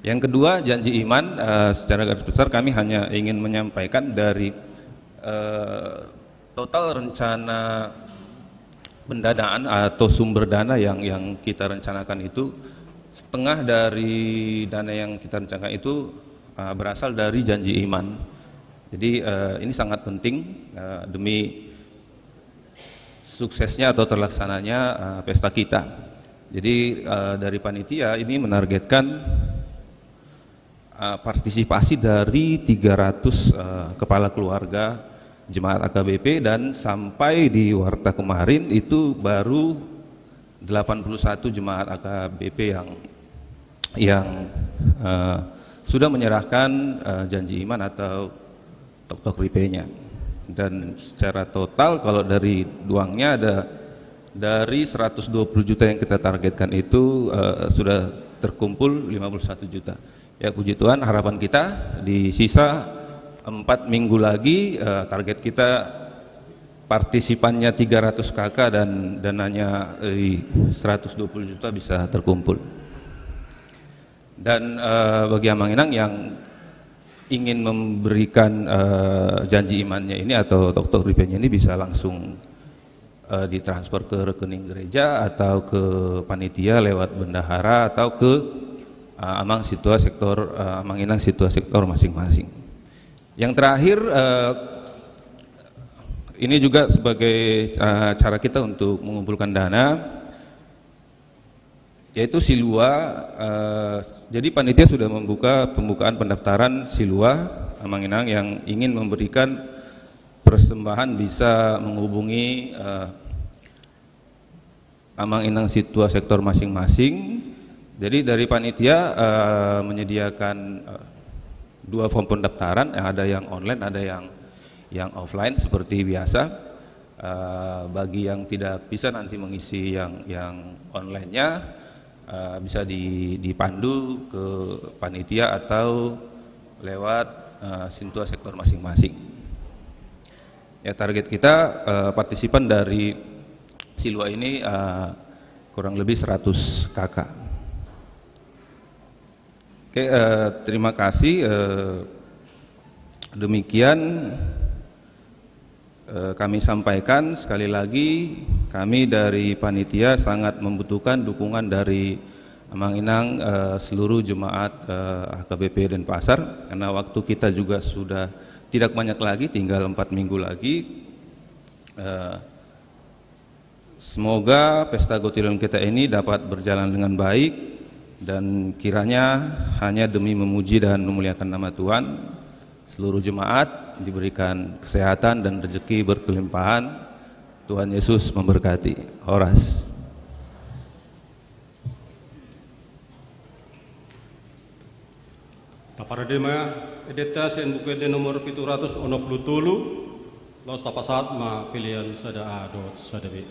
Yang kedua, janji iman, eh, secara garis besar kami hanya ingin menyampaikan dari, eh, total rencana pendanaan atau sumber dana yang, yang kita rencanakan itu, setengah dari dana yang kita rencanakan itu, eh, berasal dari janji iman. Jadi, eh, ini sangat penting, eh, demi suksesnya atau terlaksananya, eh, pesta kita. Jadi, eh, dari panitia ini menargetkan, eh, partisipasi dari tiga ratus, eh, kepala keluarga jemaat A K B P, dan sampai di warta kemarin itu baru delapan puluh satu jemaat A K B P yang, yang, eh, sudah menyerahkan, eh, janji iman atau tok-tok ripenya. Dan secara total kalau dari duangnya ada dari seratus dua puluh juta yang kita targetkan itu, eh, sudah terkumpul lima puluh satu juta. Ya, puji Tuhan, harapan kita di sisa empat minggu lagi, eh, target kita partisipannya tiga ratus K K dan dananya, eh, seratus dua puluh juta bisa terkumpul. Dan, eh, bagi amang inang yang ingin memberikan, eh, janji imannya ini atau tok-tok ripenya ini bisa langsung, eh, ditransfer ke rekening gereja atau ke panitia lewat bendahara atau ke, eh, amang situa sektor, eh, amang inang situa sektor masing-masing. Yang terakhir, eh, ini juga sebagai, eh, cara kita untuk mengumpulkan dana, yaitu silua, eh, jadi panitia sudah membuka pembukaan pendaftaran silua, amang inang yang ingin memberikan persembahan bisa menghubungi, eh, amang inang situa sektor masing-masing. Jadi dari panitia, eh, menyediakan, eh, dua form pendaftaran, ada yang online, ada yang, yang offline seperti biasa. Eh, bagi yang tidak bisa nanti mengisi yang, yang online-nya, eh, bisa di-, dipandu ke panitia atau lewat, eh, sintua sektor masing-masing. Ya, target kita, eh, partisipan dari Silua ini, eh, kurang lebih seratus K K. Oke, eh, terima kasih. Eh, demikian, eh, kami sampaikan. Sekali lagi, kami dari panitia sangat membutuhkan dukungan dari Amang Inang, eh, seluruh jemaat, eh, H K B P Denpasar, karena waktu kita juga sudah tidak banyak lagi, tinggal empat minggu lagi. Eh, Semoga pesta Gotilon kita ini dapat berjalan dengan baik, dan kiranya hanya demi memuji dan memuliakan nama Tuhan, seluruh jemaat diberikan kesehatan dan rezeki berkelimpahan. Tuhan Yesus memberkati. Horas. Taparade ma endenta sian Buku Ende nomor pitu ratus onom pulu tolu, laos tapasahat ma pelean sada A dohot sada B.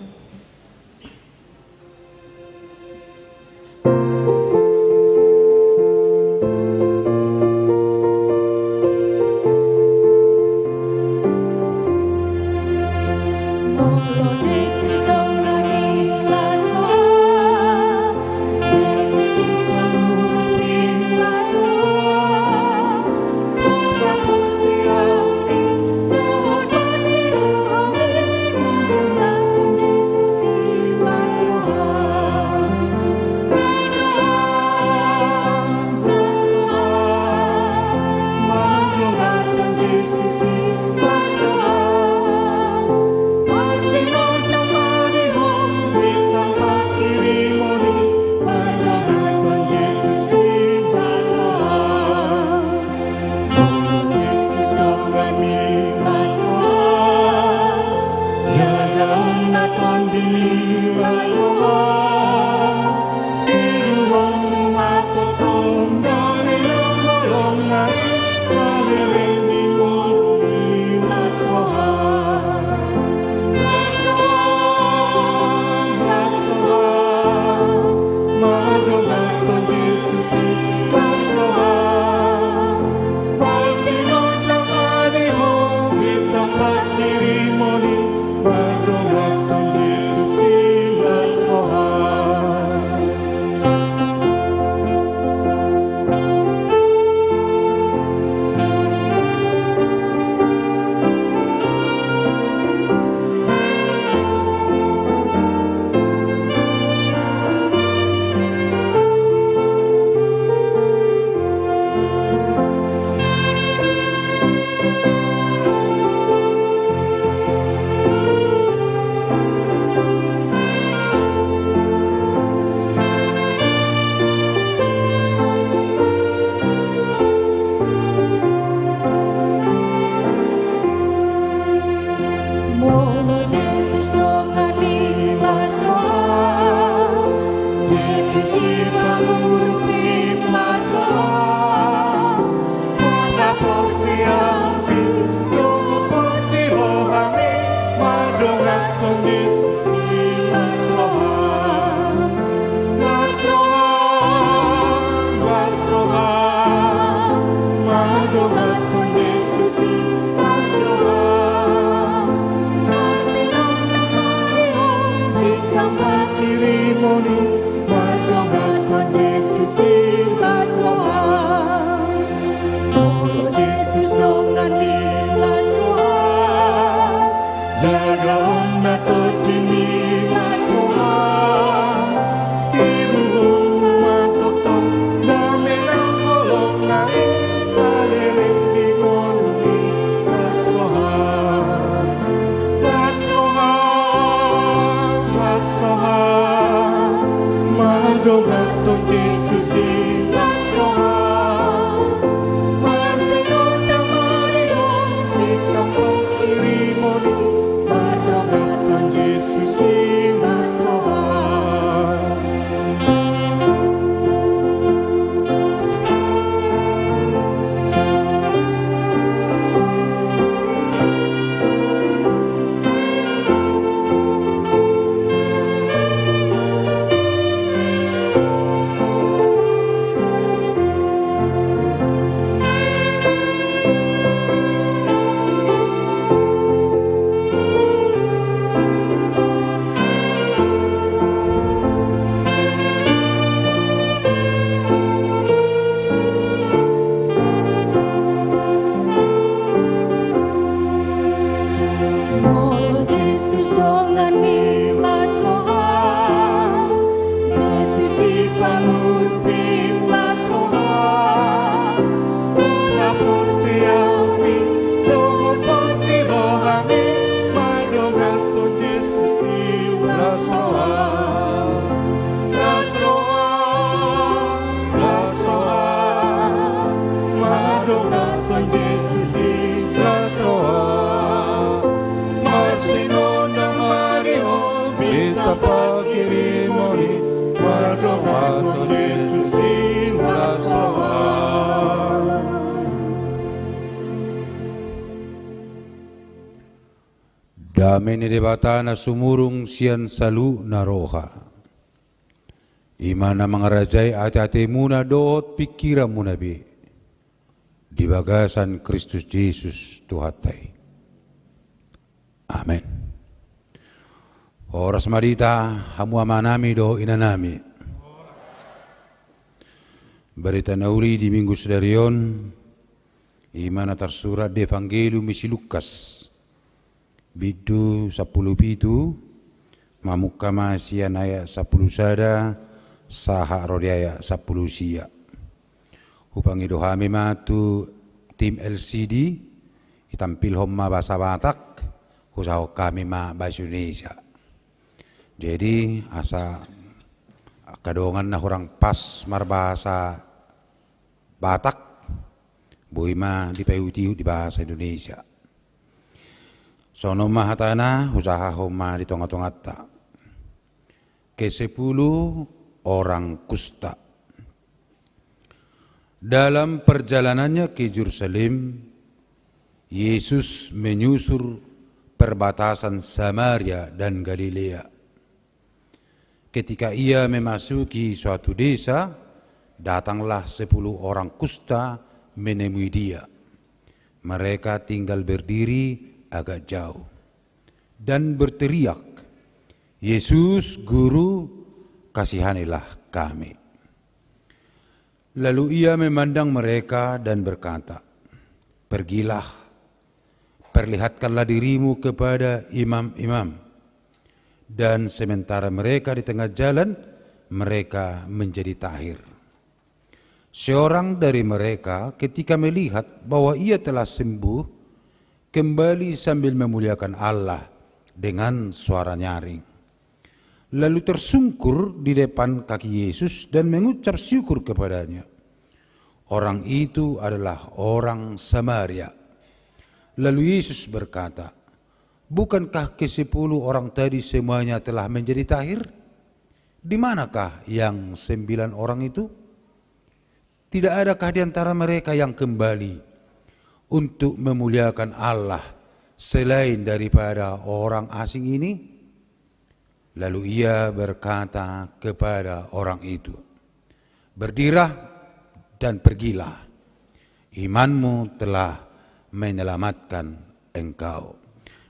Jesus donganmi las roham, Jesus sipangurupim las roham, mula pos ni ahu mi dohot pos ni rohami, mardongan tu Jesus i las roham. Las roham, las roham, mardongan tu Jesus i las roham. Marsinondang ma di ho, beta panghirimon i, mardongan tu Jesus i las roham. Dame ni Debata na sumurung sian saluhutna roha, i ma na mangarajai ateatemuna dohot pingkiranmuna be di bagasan Kristus Jesus Tuhanta i. Amen. Horas ma di hita, hamu amanami dohot inanami. Barita na uli di Minggu sadari on, i ma na tarsurat di Evangelium ni si Lukas, bindu sampulu pitu, mamungka ma sian ayat sampulu sada sahat ro di ayat sampulu sia. Hupangido hami ma tu tim L C D, itampilhon ma bahasa Batak, husahahon hami ma bahasa Indonesia. Jadi, asa angka dongan na hurang pas marbahasa Batak, boi ma dipaihutihut di bahasa Indonesia. Songon on ma hatana, husahahon ma di tongatonganta. Kesepuluh orang kusta. Dalam perjalanannya ke Yerusalem, Yesus menyusur perbatasan Samaria dan Galilea. Ketika ia memasuki suatu desa, datanglah sepuluh orang kusta menemui dia. Mereka tinggal berdiri agak jauh dan berteriak, "Yesus, Guru, kasihanilah kami." Lalu ia memandang mereka dan berkata, "Pergilah, perlihatkanlah dirimu kepada imam-imam." Dan sementara mereka di tengah jalan, mereka menjadi tahir. Seorang dari mereka, ketika melihat bahwa ia telah sembuh, kembali sambil memuliakan Allah dengan suara nyaring. Lalu tersungkur di depan kaki Yesus dan mengucap syukur kepada-Nya. Orang itu adalah orang Samaria. Lalu Yesus berkata, "Bukankah kesepuluh orang tadi semuanya telah menjadi tahir? Di manakah yang sembilan orang itu? Tidak adakah di antara mereka yang kembali untuk memuliakan Allah selain daripada orang asing ini?" Lalu ia berkata kepada orang itu, "Berdirilah dan pergilah. Imanmu telah menyelamatkan engkau."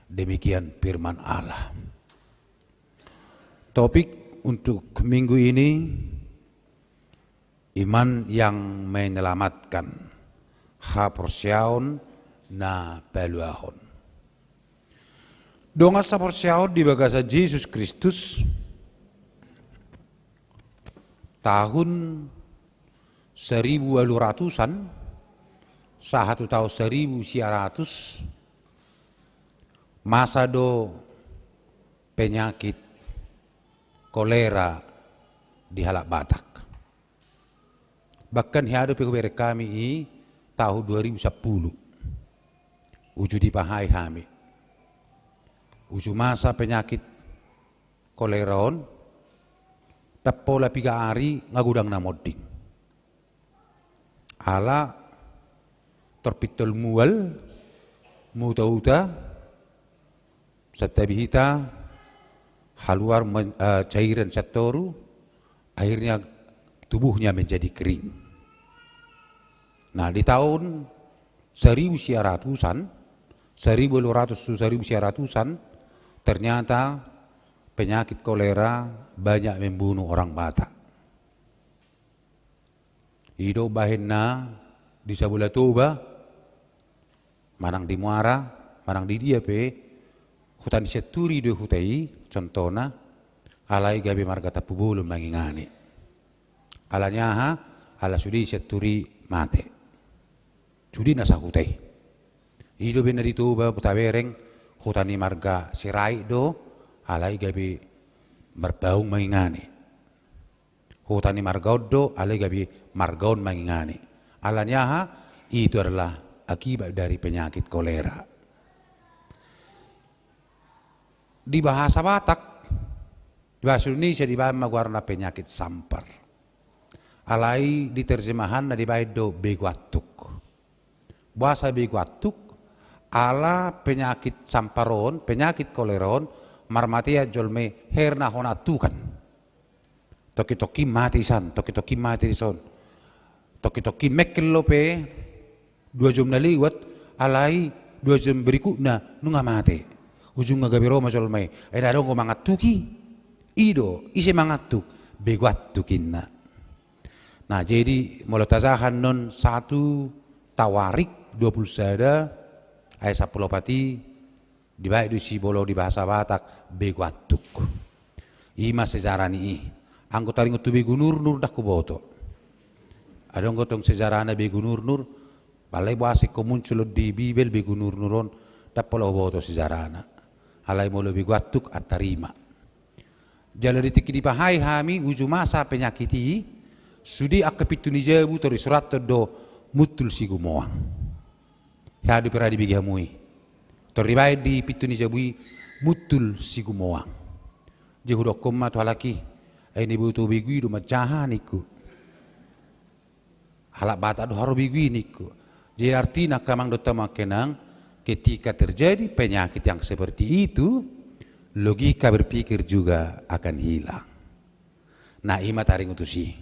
Demikian firman Allah. Topik untuk minggu ini, iman yang menyelamatkan, haporseaon na paluahon. Dongan saporseaon di bagasan Jesus Kristus, tahun seribu walu ratusan sahat tu tahun seribu sia ratus, masa do penyakit kolera di halak Batak. Bahkan hea dope hubereng hami i tahun dua ribu sampulu. Uju dipahai hami. Uju masa penyakit kolera on, ndang pola piga ari nga godang na monding. Ala tor pintor mual, muta-uta, santabi hita, haluar men-, eh, cairan sian toru, akhirnya tubuhnya menjadi kering. Nah, di tahun seribu sia ratusan, seribu walu ratus tu seribu sia ratusan, ternyata penyakit kolera banyak membunuh orang Batak. I do bahenna di Sabola Toba, manang di Muara, manang di dia pe, Huta ni Sianturi do huta i, contohna, alai gabe marga Tampubolon mangingani. Alani aha? Ala sude Sianturi mate. Sude na sahuta i. I do umbahen na di Toba tabereng, huta ni marga Sirait do, alai gabe Marbaung mangingani. Huta ni marga on do, alai gabe marga on mangingani. Alani aha? Itu adalah akibat dari penyakit kolera. Di bahasa Batak, di bahasa Indonesia dibaen ma goarna penyakit sampar. Alai di terjemahanna dibaen do begu antuk. Boasa begu antuk? Ala penyakit sampar on, penyakit kolera on, marmatean jolma i hira na hona antukan. Tongki-tongki mate isan, tongki-tongki mate dison. Tongki-tongki mengkel do pe dua jom na lewat, alai dua jom berikutna nunga mate. Ujungna gabe ro ma jolma i, ai na adong do mangantuki? I do, ise mangantuk? Begu antuk inna. Nah, jadi molo tajaha annon satu Tawarik dua pulu sada ayat sampulu opat i, dibaen do disi molo di bahasa Batak begu antuk. I ma sejarah ni i. Anggo taringot tu begu nurnur ndang huboto. Adong do tong sejarahna begu nurnur, alai boasa ingkon muncul on di Bibel begu nurnur on, ndang pola huboto sejarahna. Alai molo begu antuk, antar i ma. Jala di tingki dipahahai hami uju masa penyakit i, sude angka pintu ni jabu tor disurathon do muntul si gumoang. Hea dope ra dibege hamu i. Tor dibaen di pintu ni jabu i muntul si gumoang. Jadi hudokkon ma tu halak i, ai na diboto begu i do manjaha ningku. Halak Batak do haroa begu i ningku. Jadi artina angka amang dohot hamu angka inang, ketika terjadi penyakit yang seperti itu, logika berpikir juga akan hilang. Nah, i ma taringot tusi.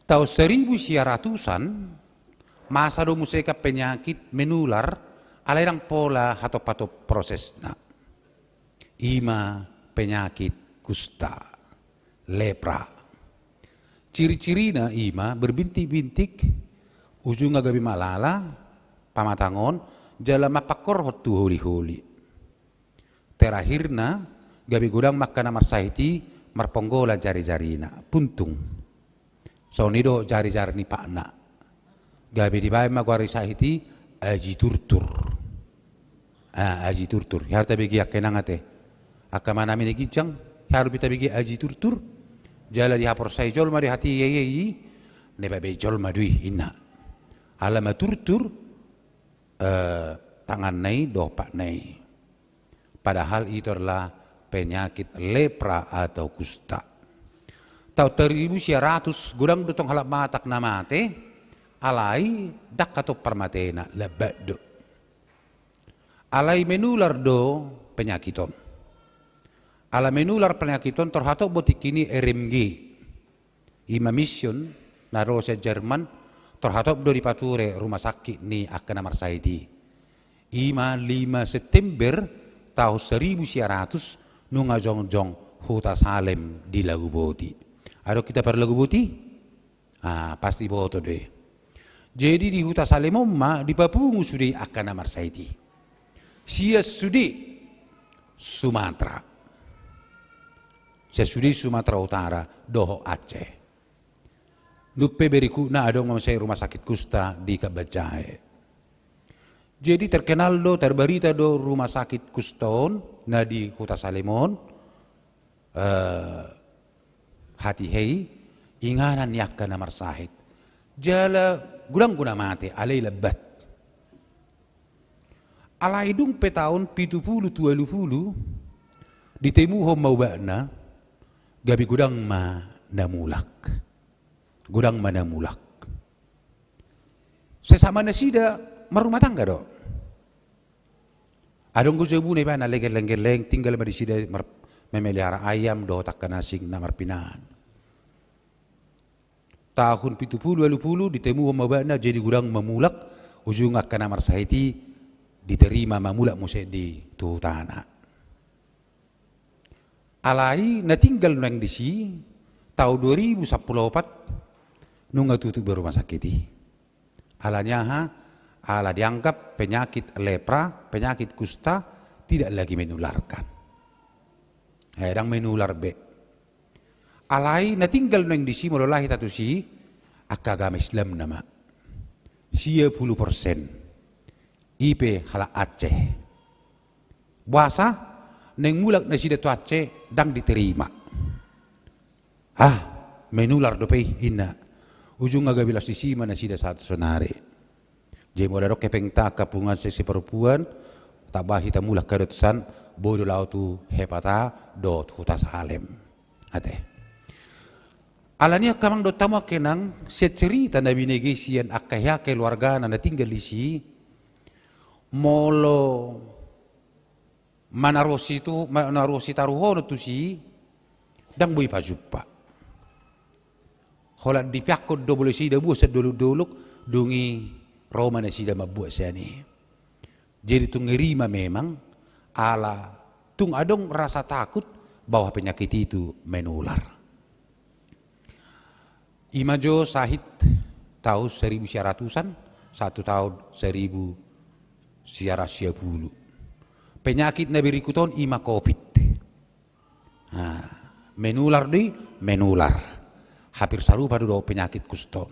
Taon seribu sia ratusan, masa do muse kan penyakit menular, alai ndang pola hatop-hatop prosesna. I ma penyakit kusta, lepra. Ciri-cirina i ma berbintik-bintik, ujungna gabe malala pamatangon, jala mampangkorhon tu holi-holi. Terakhirna, gabe godang ma angka na marsahit i marponggolan jari-jarina, puntung. Songon i do jari-jari ni patna. Gabe dibaen ma goar ni sahit i Aji Turtur. Ah, Aji Turtur. Hea do tabege angka inang ate. Angka amanami na ginjang, hea dope tabege Aji Turtur. Jala dihaporsai jolma do hatiha i, na dipabaen jolma do i inna. Ala maturtur, eh, tanganna i dohot patna i. Padahal itu adalah penyakit lepra atau kusta. Taon seribu sia ratus godang do tong halak Batak na mate, alai ndang hatop parmatena, lambat do. Alai menular do penyakit on. Ala menular penyakit on tor hatop do tingki ni R M G. I ma mission na ro sian Jerman, tor hatop do dipature rumah sakit ni angka na marsahit i. I ma lima September taon seribu sia ratus nunga jongjong Huta Salem di Laguboti. Adong hita parLaguboti? Ah, pasti boto do i. Jadi di Huta Salem on ma dipapungu sude angka na marsahit i. Sian sude Sumatera. Sian sude Sumatera Utara dohot Aceh. Dung pe berikutna adong ma muse rumah sakit kusta di Kabanjahe. Jadi terkenal do, terbarita do rumah sakit kusta on na di Huta Salem on, eh, hatiha i, inganan ni angka na marsahit. Jala godang do na mate, alai lambat. Alai dung pe taon pitu pulu tu ualu pulu, ditemuhon ma ubatna, gabe godang ma na mulak. Godang ma na mulak. Sesama nasida marrumah tangga do. Adong do jabuna, ibana lenggeleng-geleng, tinggal ma disida mar-, memelihara ayam dohot angka na asing na marpinaan. Tahun pitu pulu ualu pulu ditemuhon ma ubatna, jadi godang ma mulak, ujung angka na marsahit i diterima ma mulak muse di tu hutana. Alai na tinggal nuaeng disi, taon dua ribu sampulu opat, nunga tutup be rumah sakit i. Alani aha? Ala dianggap penyakit lepra, penyakit kusta, tidak lagi menularkan. Eh, ndang menular be. Alai na tinggal nuaeng disi molo laho hita tusi, angka agama Islam nama. Sia pulu persen. I pe halak Aceh. Boasa, naeng mulak nasida tu Aceh, ndang diterima. Ah, menular dope i, inna. Ujungna gabe laos disi ma nasida sahat sonari. Jadi molo adong hepengta angka punguan seksi parompuan, tamba hita mulak hami dohot tusan, boi do laho tu hepata dohot huta Salem. Ate. Alani i angka amang dohot hamu angka inang, sian cerita na binege sian angka hea keluargana na tinggal disi, molo manarusi tu, manarusi taruhonon tusi, ndang boi pajumpa. Holan dipeakhon do molo ise i dabuan sian dolok-dolok, dung i ro ma nasida mambuat sian i. Jadi tung ngeri ma memang, ala tung adong rasa takut bahwa penyakit itu menular. I ma jo sahit tahun seribu sia ratusan, satu tahun seribu sia ratus sia pulu. Penyakit na berikut on i ma covid. Nah, menular do i, menular. Hampir sarupa do dohot penyakit kusta on.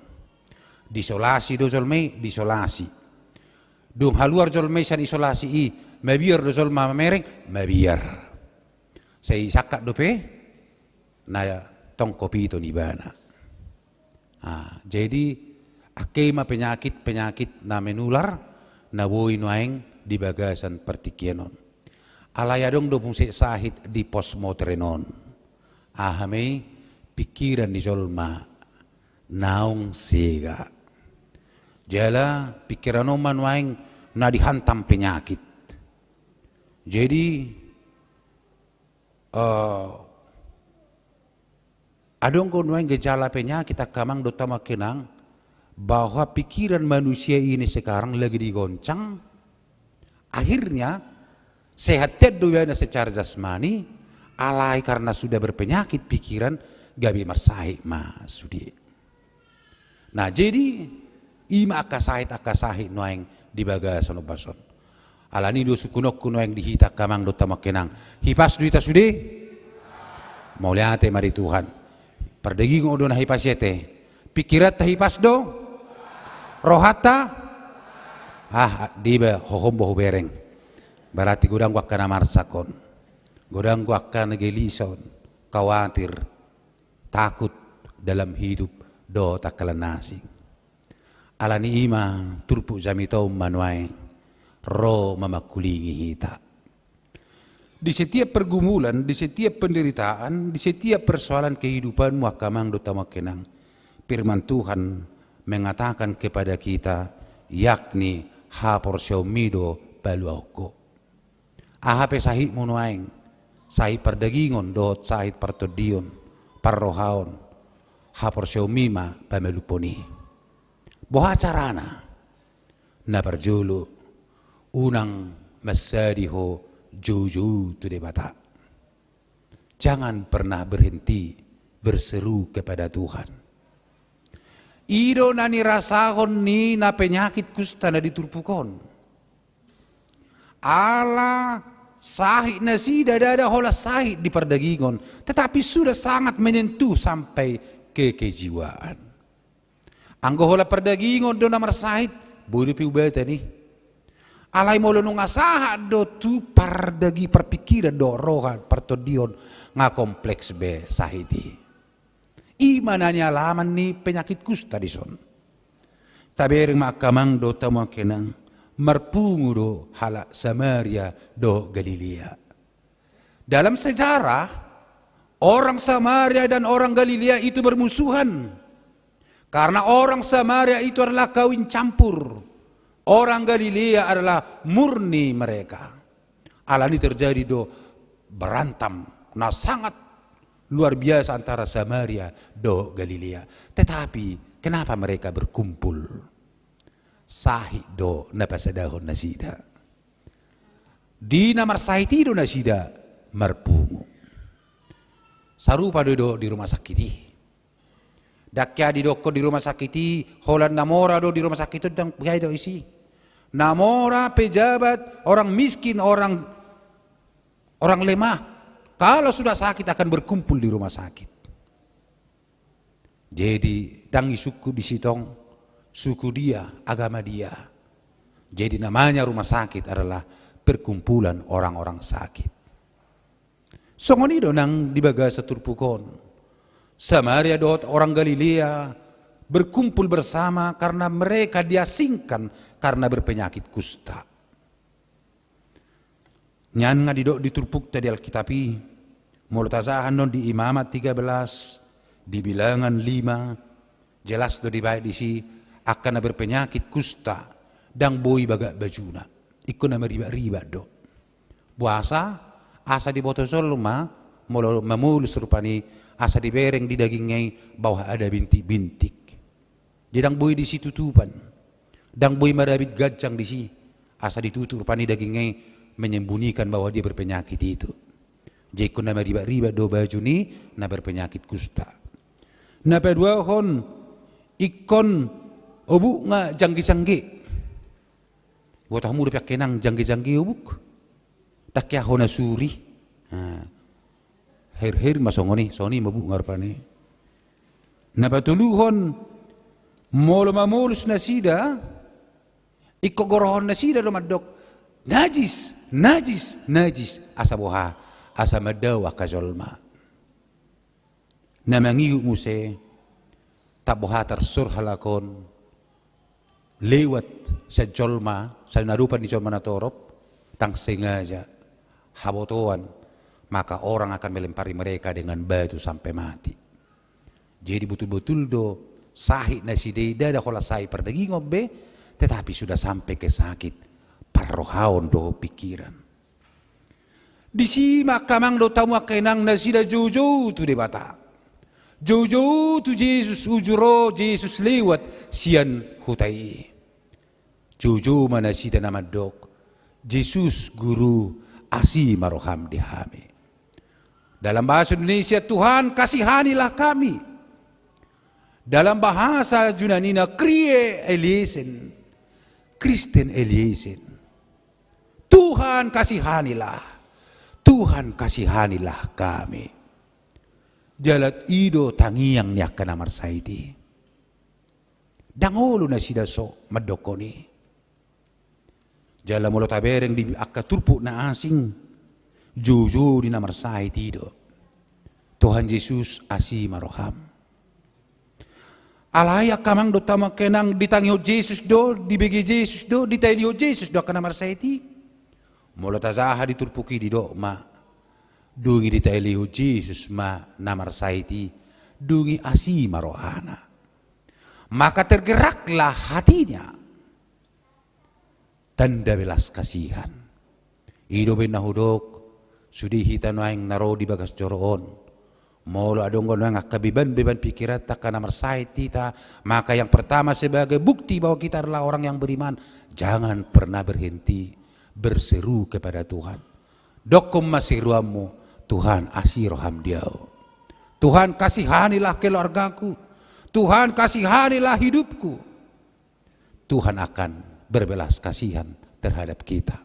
Diisolasi do jolma i, diisolasi. Dung haluar jolma i sian isolasi i, mabiar do jolma mamereng, mabiar. Sai sangkap dope, na tong covid on ibana. Ah, jadi, angka i ma penyakit-penyakit na menular, na boi nuaeng di bagasan partingkian on. Alai adong do muse sahit di pos modern on. Aha ma i, pikiran ni jolma naung sega. Jala pikiran on ma nuaeng na dihantam penyakit. Jadi, eh, adong do nuaeng gejala penyakit angka amang dohot hamu angka inang, bahwa pikiran manusia ini sekarang lagi digoncang, akhirnya sehat hian do ibana secara jasmani, alai karena sudah berpenyakit pikiran, gabe marsahit ma sude. Nah, jadi, i ma angka sahit, angka sahit nuaeng di bagasan ombas on. Alani i do sungkunonku nuaeng di hita angka amang dohot hamu angka inang. Hipas do hita sude? Mauliate ma di Tuhan. Pardagingon do na hipas i ate. Pikiranta hipas do? Rohanta? Ah, diba hohom bo hubereng. Berarti godang do angka na marsak on. Godang do angka na gelisah on. Khawatir. Takut dalam hidup dohot angka na asing. Alani i ma turpuk jamita on ma nuaeng ro mamangkulingi hita. Di setiap pergumulan, di setiap penderitaan, di setiap persoalan kehidupanmu angka amang dohot hamu angka inang, firman Tuhan mengatakan kepada kita, yakni haporseaonmi do paluahon ho. Aha pe sahitmu nuaeng, sahit pardagingon dohot sahit partondion, parrohaon, haporseaonmi ma pamalumhon i. Boha carana? Na parjolo, unang mansadi ho joujou tu Debata. Jangan pernah berhenti berseru kepada Tuhan. I do na nirasahon ni na penyakit kusta na di turpuk on. Ala sahit nasida, ndada holan sahit di pardagingon, tetapi sudah sangat menyentuh sampai ke kejiwaan. Anggo holan pardagingon do na marsahit, boi dope ubatan i. Alai molo nunga sahat do tu pardagi, parpikiran dohot roha, partondion, nga kompleks be sahit i. I ma na nialaman ni penyakit kusta dison. Tabereng ma angka amang dohot hamu angka inang, marpungu do halak Samaria dohot Galilea. Dalam sejarah, orang Samaria dan orang Galilea itu bermusuhan. Karena orang Samaria itu adalah kawin campur. Orang Galilea adalah murni mereka. Alani terjadi do berantam na sangat luar biasa antara Samaria dohot Galilea. Tetapi kenapa mereka berkumpul? Sahit do na pasadahon nasida. Di na marsahit i do nasida marpungu. Sarupa do i dohot di rumah sakit i. Ndang hea didokkon di rumah sakit i, holan na mora do di rumah sakit i, ndang hea do isi. Na mora, pejabat, orang miskin, orang Orang lemah, kalau sudah sakit, akan berkumpul di rumah sakit. Jadi, ndang disungkun disi tong suku dia, agama dia. Jadi, namanya rumah sakit adalah perkumpulan orang-orang sakit. Songon i do nang di bagasan turpuk on. Samaria dohot orang Galilea berkumpul bersama karena mereka diasingkan karena berpenyakit kusta. Nian nga didok di turpukta di Alkitab i, molo tajaha annon di Imamat tiga belas, di Bilangan lima, jelas do dibaen disi, angka na berpenyakit kusta, ndang boi bagak bajuna. Ingkon na maribak-ribak do. Boasa, asa diboto jolma, molo mamolus rupani, asa dibereng di dagingna i, bahwa ada bintik-bintik. Jadi ndang boi disi tutupan. Ndang boi marabit ganjang disi. Asa ditutup rupani dagingna i menyembunyikan bahwa dia berpenyakit itu. Jadi ingkon na maribak-ribak do baju ni na berpenyakit kusta. Na paduahon, ingkon obukna jangge-jangge. Boto hamu dope angka inang jangge-jangge obuk? Ndang ke ahu na suri. Nah. Her-her ma songon i, songon i ma obukna rupani. Na patoluhon, molo mamolus nasida, ingkon gorohon nasida do mandok, "Najis, najis, najis." Asa boha, asa mandao angka jolma. Na mangihut muse, tabo hata tarsor halak on, lewat sian jolma, sian adopan ni jolma na torop, ndang sengaja, habotoan, maka orang akan melempari mereka dengan batu sampai mati. Jadi botul-botul do sahit nasida i, ndada holan sahit pardagingon be, tetapi sudah sampai ke sakit parrohaon dohot pikiran. Disi ma angka amang dohot hamu angka inang nasida joujou tu Debata. Joujou tu Jesus, uju ro Jesus lewat sian huta i. Joujou ma nasida na mandok, "Jesus, Guru, asi ma roham di hami." Dalam bahasa Indonesia, "Tuhan, kasihanilah kami." Dalam bahasa Yunanina, "Kyrie eleison." Christe eleison. "Tuhan, kasihanilah. Tuhan, kasihanilah kami." Jala i do tangiang ni angka na marsahit i. Ndang olo nasida so mandokkon i. Jala molo tabereng di angka turpuk na asing, joujou di na marsahit i do, "Tuhan Jesus, asi ma roham." Alai angka amang dohot hamu angka inang, ditangihon Jesus do, dibege Jesus do, ditailihon Jesus do angka na marsahit i? Molo tajaha di turpuk i didok ma, "Dung i ditailihon Jesus ma na marsahit i, dung i asi ma rohana. Maka tergeraklah hatinya." Tanda belas kasihan. I do umbahen na hudok, sude hita nuaeng na ro di bagas joro on. Molo adong do nuaeng angka beban-beban pikiranta, angka na marsahit hita, maka yang pertama sebagai bukti bahwa kita adalah orang yang beriman, jangan pernah berhenti berseru kepada Tuhan. Dokkon ma seruanmu, "Tuhan, asi roham di ahu. Tuhan, kasihanilah keluargaku. Tuhan, kasihanilah hidupku." Tuhan akan berbelas kasihan terhadap kita.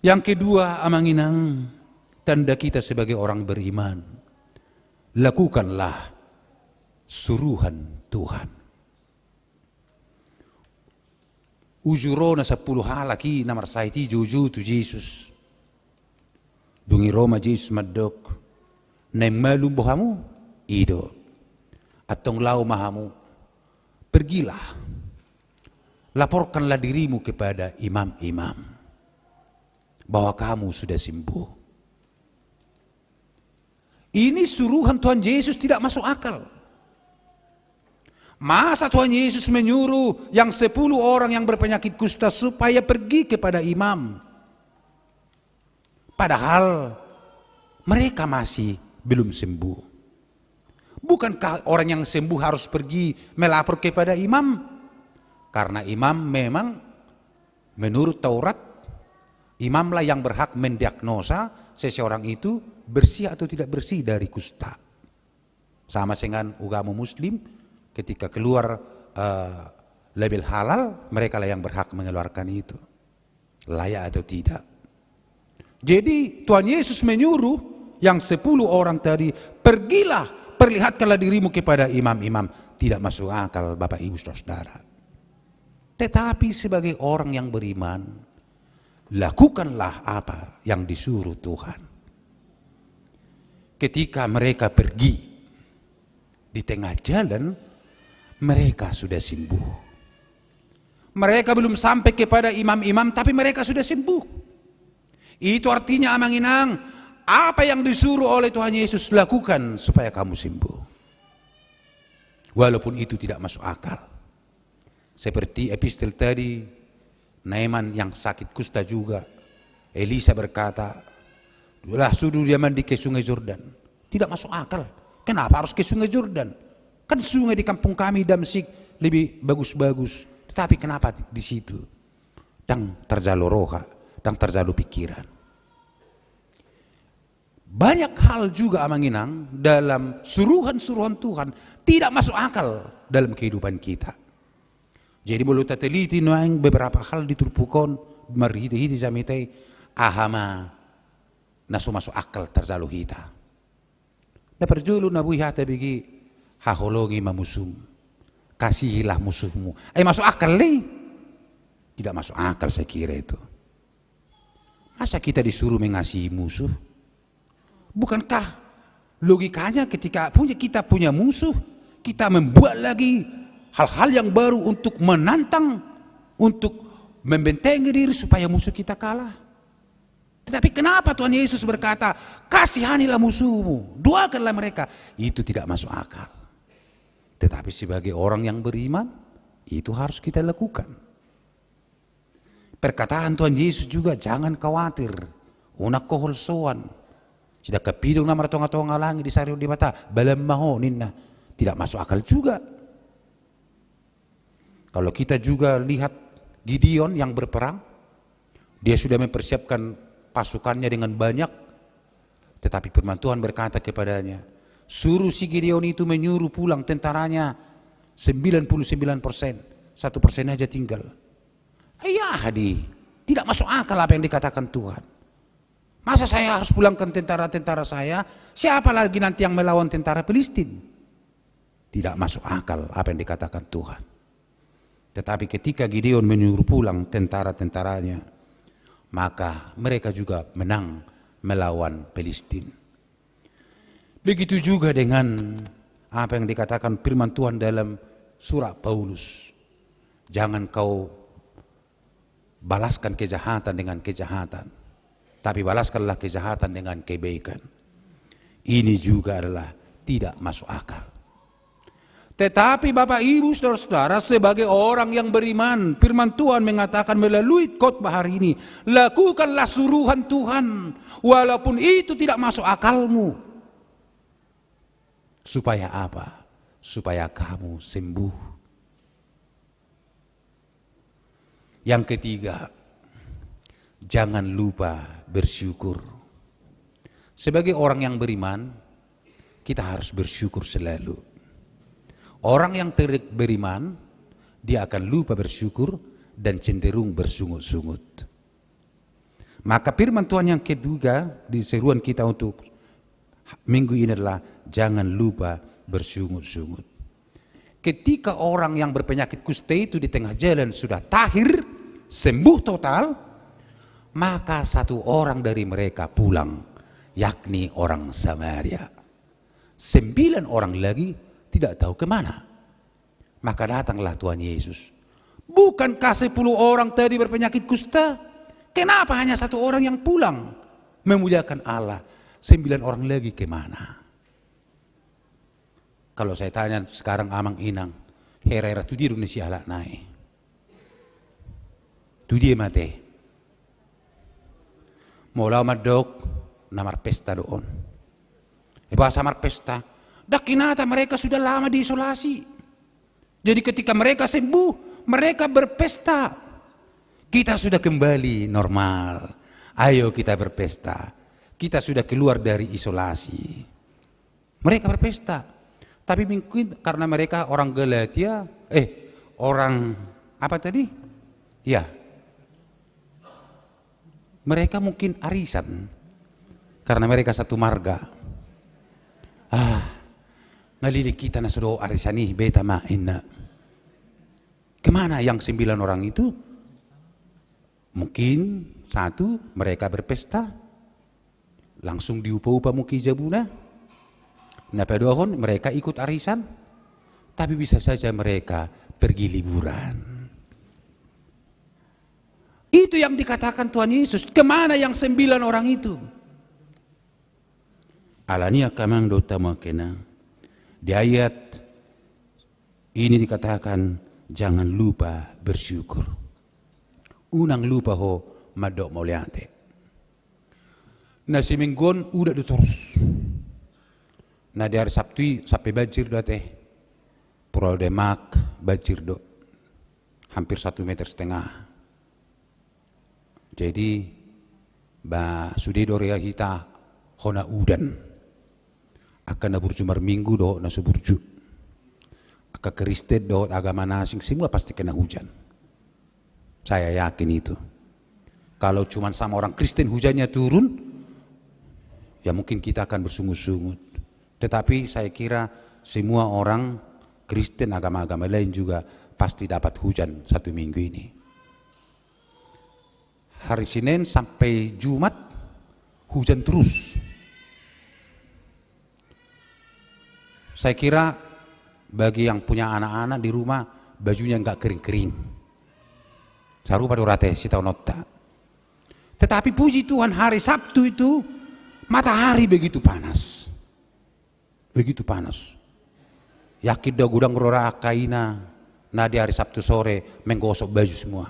Yang kedua, amang inang, tanda kita sebagai orang beriman, lakukanlah suruhan Tuhan. Uju ro na sampulu halak i na marsahit i joujou tu Jesus. Dung i ro ma Jesus mandok, "Naeng malum bo hamu?" I do. "Antong laho ma hamu. Pergilah. Laporkanlah dirimu kepada imam-imam bahwa kamu sudah sembuh." Ini suruhan Tuhan Yesus tidak masuk akal. Masa Tuhan Yesus menyuruh yang sepuluh orang yang berpenyakit kusta supaya pergi kepada imam? Padahal mereka masih belum sembuh. Bukankah orang yang sembuh harus pergi melapor kepada imam? Karena imam memang, menurut Taurat, imamlah yang berhak mendiagnosa seseorang itu bersih atau tidak bersih dari kusta. Sama dengan ugama Muslim, ketika keluar, eh, label halal, merekalah yang berhak mengeluarkan itu. Layak atau tidak. Jadi Tuhan Yesus menyuruh yang sepuluh orang tadi, "Pergilah, perlihatkanlah dirimu kepada imam-imam." Tidak masuk akal, Bapak Ibu Saudara. Tetapi sebagai orang yang beriman, lakukanlah apa yang disuruh Tuhan. Ketika mereka pergi, di tengah jalan, mereka sudah sembuh. Mereka belum sampai kepada imam-imam, tapi mereka sudah sembuh. Itu artinya, Amang Inang, apa yang disuruh oleh Tuhan Yesus, lakukan supaya kamu sembuh. Walaupun itu tidak masuk akal. Seperti epistel tadi, Naaman yang sakit kusta juga. Elisa berkata, "Lah, suruh dia mandi ke Sungai Jordan." Tidak masuk akal. Kenapa harus ke Sungai Jordan? Kan sungai di kampung kami, Damsyik, lebih bagus-bagus. Tetapi kenapa di situ? Ndang tarjalo roha, ndang tarjalo pikiran. Banyak hal juga, Amang Inang, dalam suruhan-suruhan Tuhan tidak masuk akal dalam kehidupan kita. Jadi, molo tateliti nuaeng beberapa hal di turpuk on, marhite-hite jamita i, aha ma na so masuk akal tarjalo hita. Na parjolo, na boi hata bege, "Haholongi ma musum, kasihilah musuhmu." Eh, masuk akal i? Tidak masuk akal, saya kira itu. Masa kita disuruh mengasihi musuh? Bukankah logikanya, ketika punya, kita punya musuh, kita membuat lagi hal-hal yang baru untuk menantang, untuk membentengi diri supaya musuh kita kalah? Tetapi kenapa Tuhan Yesus berkata, "Kasihanilah musuhmu, doakanlah mereka"? Itu tidak masuk akal. Tetapi sebagai orang yang beriman, itu harus kita lakukan. Perkataan Tuhan Yesus juga, "Jangan khawatir, unang ho holsoan. Sedangkan pidong na martonga-tonga langit disarihon Debata, balan ma ho," ninna. Tidak masuk akal juga. Kalau kita juga lihat Gideon yang berperang, dia sudah mempersiapkan pasukannya dengan banyak, tetapi firman Tuhan berkata kepadanya, "Suruh si Gideon itu menyuruh pulang tentaranya sembilan puluh sembilan persen, satu persen aja tinggal." Iya, hadi, tidak masuk akal apa yang dikatakan Tuhan. Masa saya harus pulangkan tentara-tentara saya? Siapa lagi nanti yang melawan tentara Filistin? Tidak masuk akal apa yang dikatakan Tuhan. Tetapi ketika Gideon menyuruh pulang tentara-tentaranya, maka mereka juga menang melawan Filistin. Begitu juga dengan apa yang dikatakan firman Tuhan dalam surat Paulus, "Jangan kau balaskan kejahatan dengan kejahatan, tapi balaskanlah kejahatan dengan kebaikan." Ini juga adalah tidak masuk akal. Tetapi Bapak, Ibu, Saudara-saudara, sebagai orang yang beriman, firman Tuhan mengatakan melalui khotbah hari ini, lakukanlah suruhan Tuhan, walaupun itu tidak masuk akalmu. Supaya apa? Supaya kamu sembuh. Yang ketiga, jangan lupa bersyukur. Sebagai orang yang beriman, kita harus bersyukur selalu. Orang yang tidak beriman, dia akan lupa bersyukur dan cenderung bersungut-sungut. Maka firman Tuhan yang ketiga di seruan kita untuk minggu ini adalah jangan lupa bersungut-sungut. Ketika orang yang berpenyakit kusta itu di tengah jalan sudah tahir, sembuh total, maka satu orang dari mereka pulang, yakni orang Samaria. Sembilan orang lagi tidak tahu ke mana. Maka datanglah Tuhan Yesus. Bukankah sepuluh orang tadi berpenyakit kusta? Kenapa hanya satu orang yang pulang memuliakan Allah? Sembilan orang lagi ke mana? Kalau saya tanya sekarang, Amang Inang, hera-hera tu dia do na siala nai? Tu dia ma te? Molo au mandok, na marpesta do on. E, boasa marpesta? Dang hinata, mereka sudah lama diisolasi. Jadi ketika mereka sembuh, mereka berpesta. Kita sudah kembali normal. Ayo kita berpesta. Kita sudah keluar dari isolasi. Mereka berpesta. Tapi mungkin karena mereka orang Galatia, eh, orang apa tadi? Ya. Mereka mungkin arisan, karena mereka satu marga. Ah, nalilik hita na so dohot arisan i, beta ma inna. Kemana yang sembilan orang itu? Mungkin satu, mereka berpesta, langsung diupa-upa mungkin jabuna. Na paduahon, mereka ikut arisan, tapi bisa saja mereka pergi liburan. Itu yang dikatakan Tuhan Yesus, kemana yang sembilan orang itu? Alani i angka amang dohot hamu angka inang, di ayat ini dikatakan, jangan lupa bersyukur. Unang lupa ho mandok mauliate. Na siminggu on udan do torus. Na di hari Sabtu i sampe banjir do ate. Pulau Demak banjir do. Hampir satu meter setengah. Jadi, ba, sude do roha hita hona udan. Angka na burju marminggu dohot na so burju. Angka Kristen dohot agama na asing, semua pasti kena hujan. Saya yakin itu. Kalau cuman sama orang Kristen hujannya turun, ya mungkin kita akan bersungut-sungut. Tetapi saya kira semua orang Kristen, agama-agama lain juga pasti dapat hujan satu minggu ini. Hari Senin sampai Jumat hujan terus. Saya kira bagi yang punya anak-anak di rumah, bajunya nggak kering-kering. Sarupa do ate sitaononta. Tetapi puji Tuhan, hari Sabtu itu matahari begitu panas. Begitu panas. Yakin do godang roha angka ina na di hari Sabtu sore menggosok baju semua.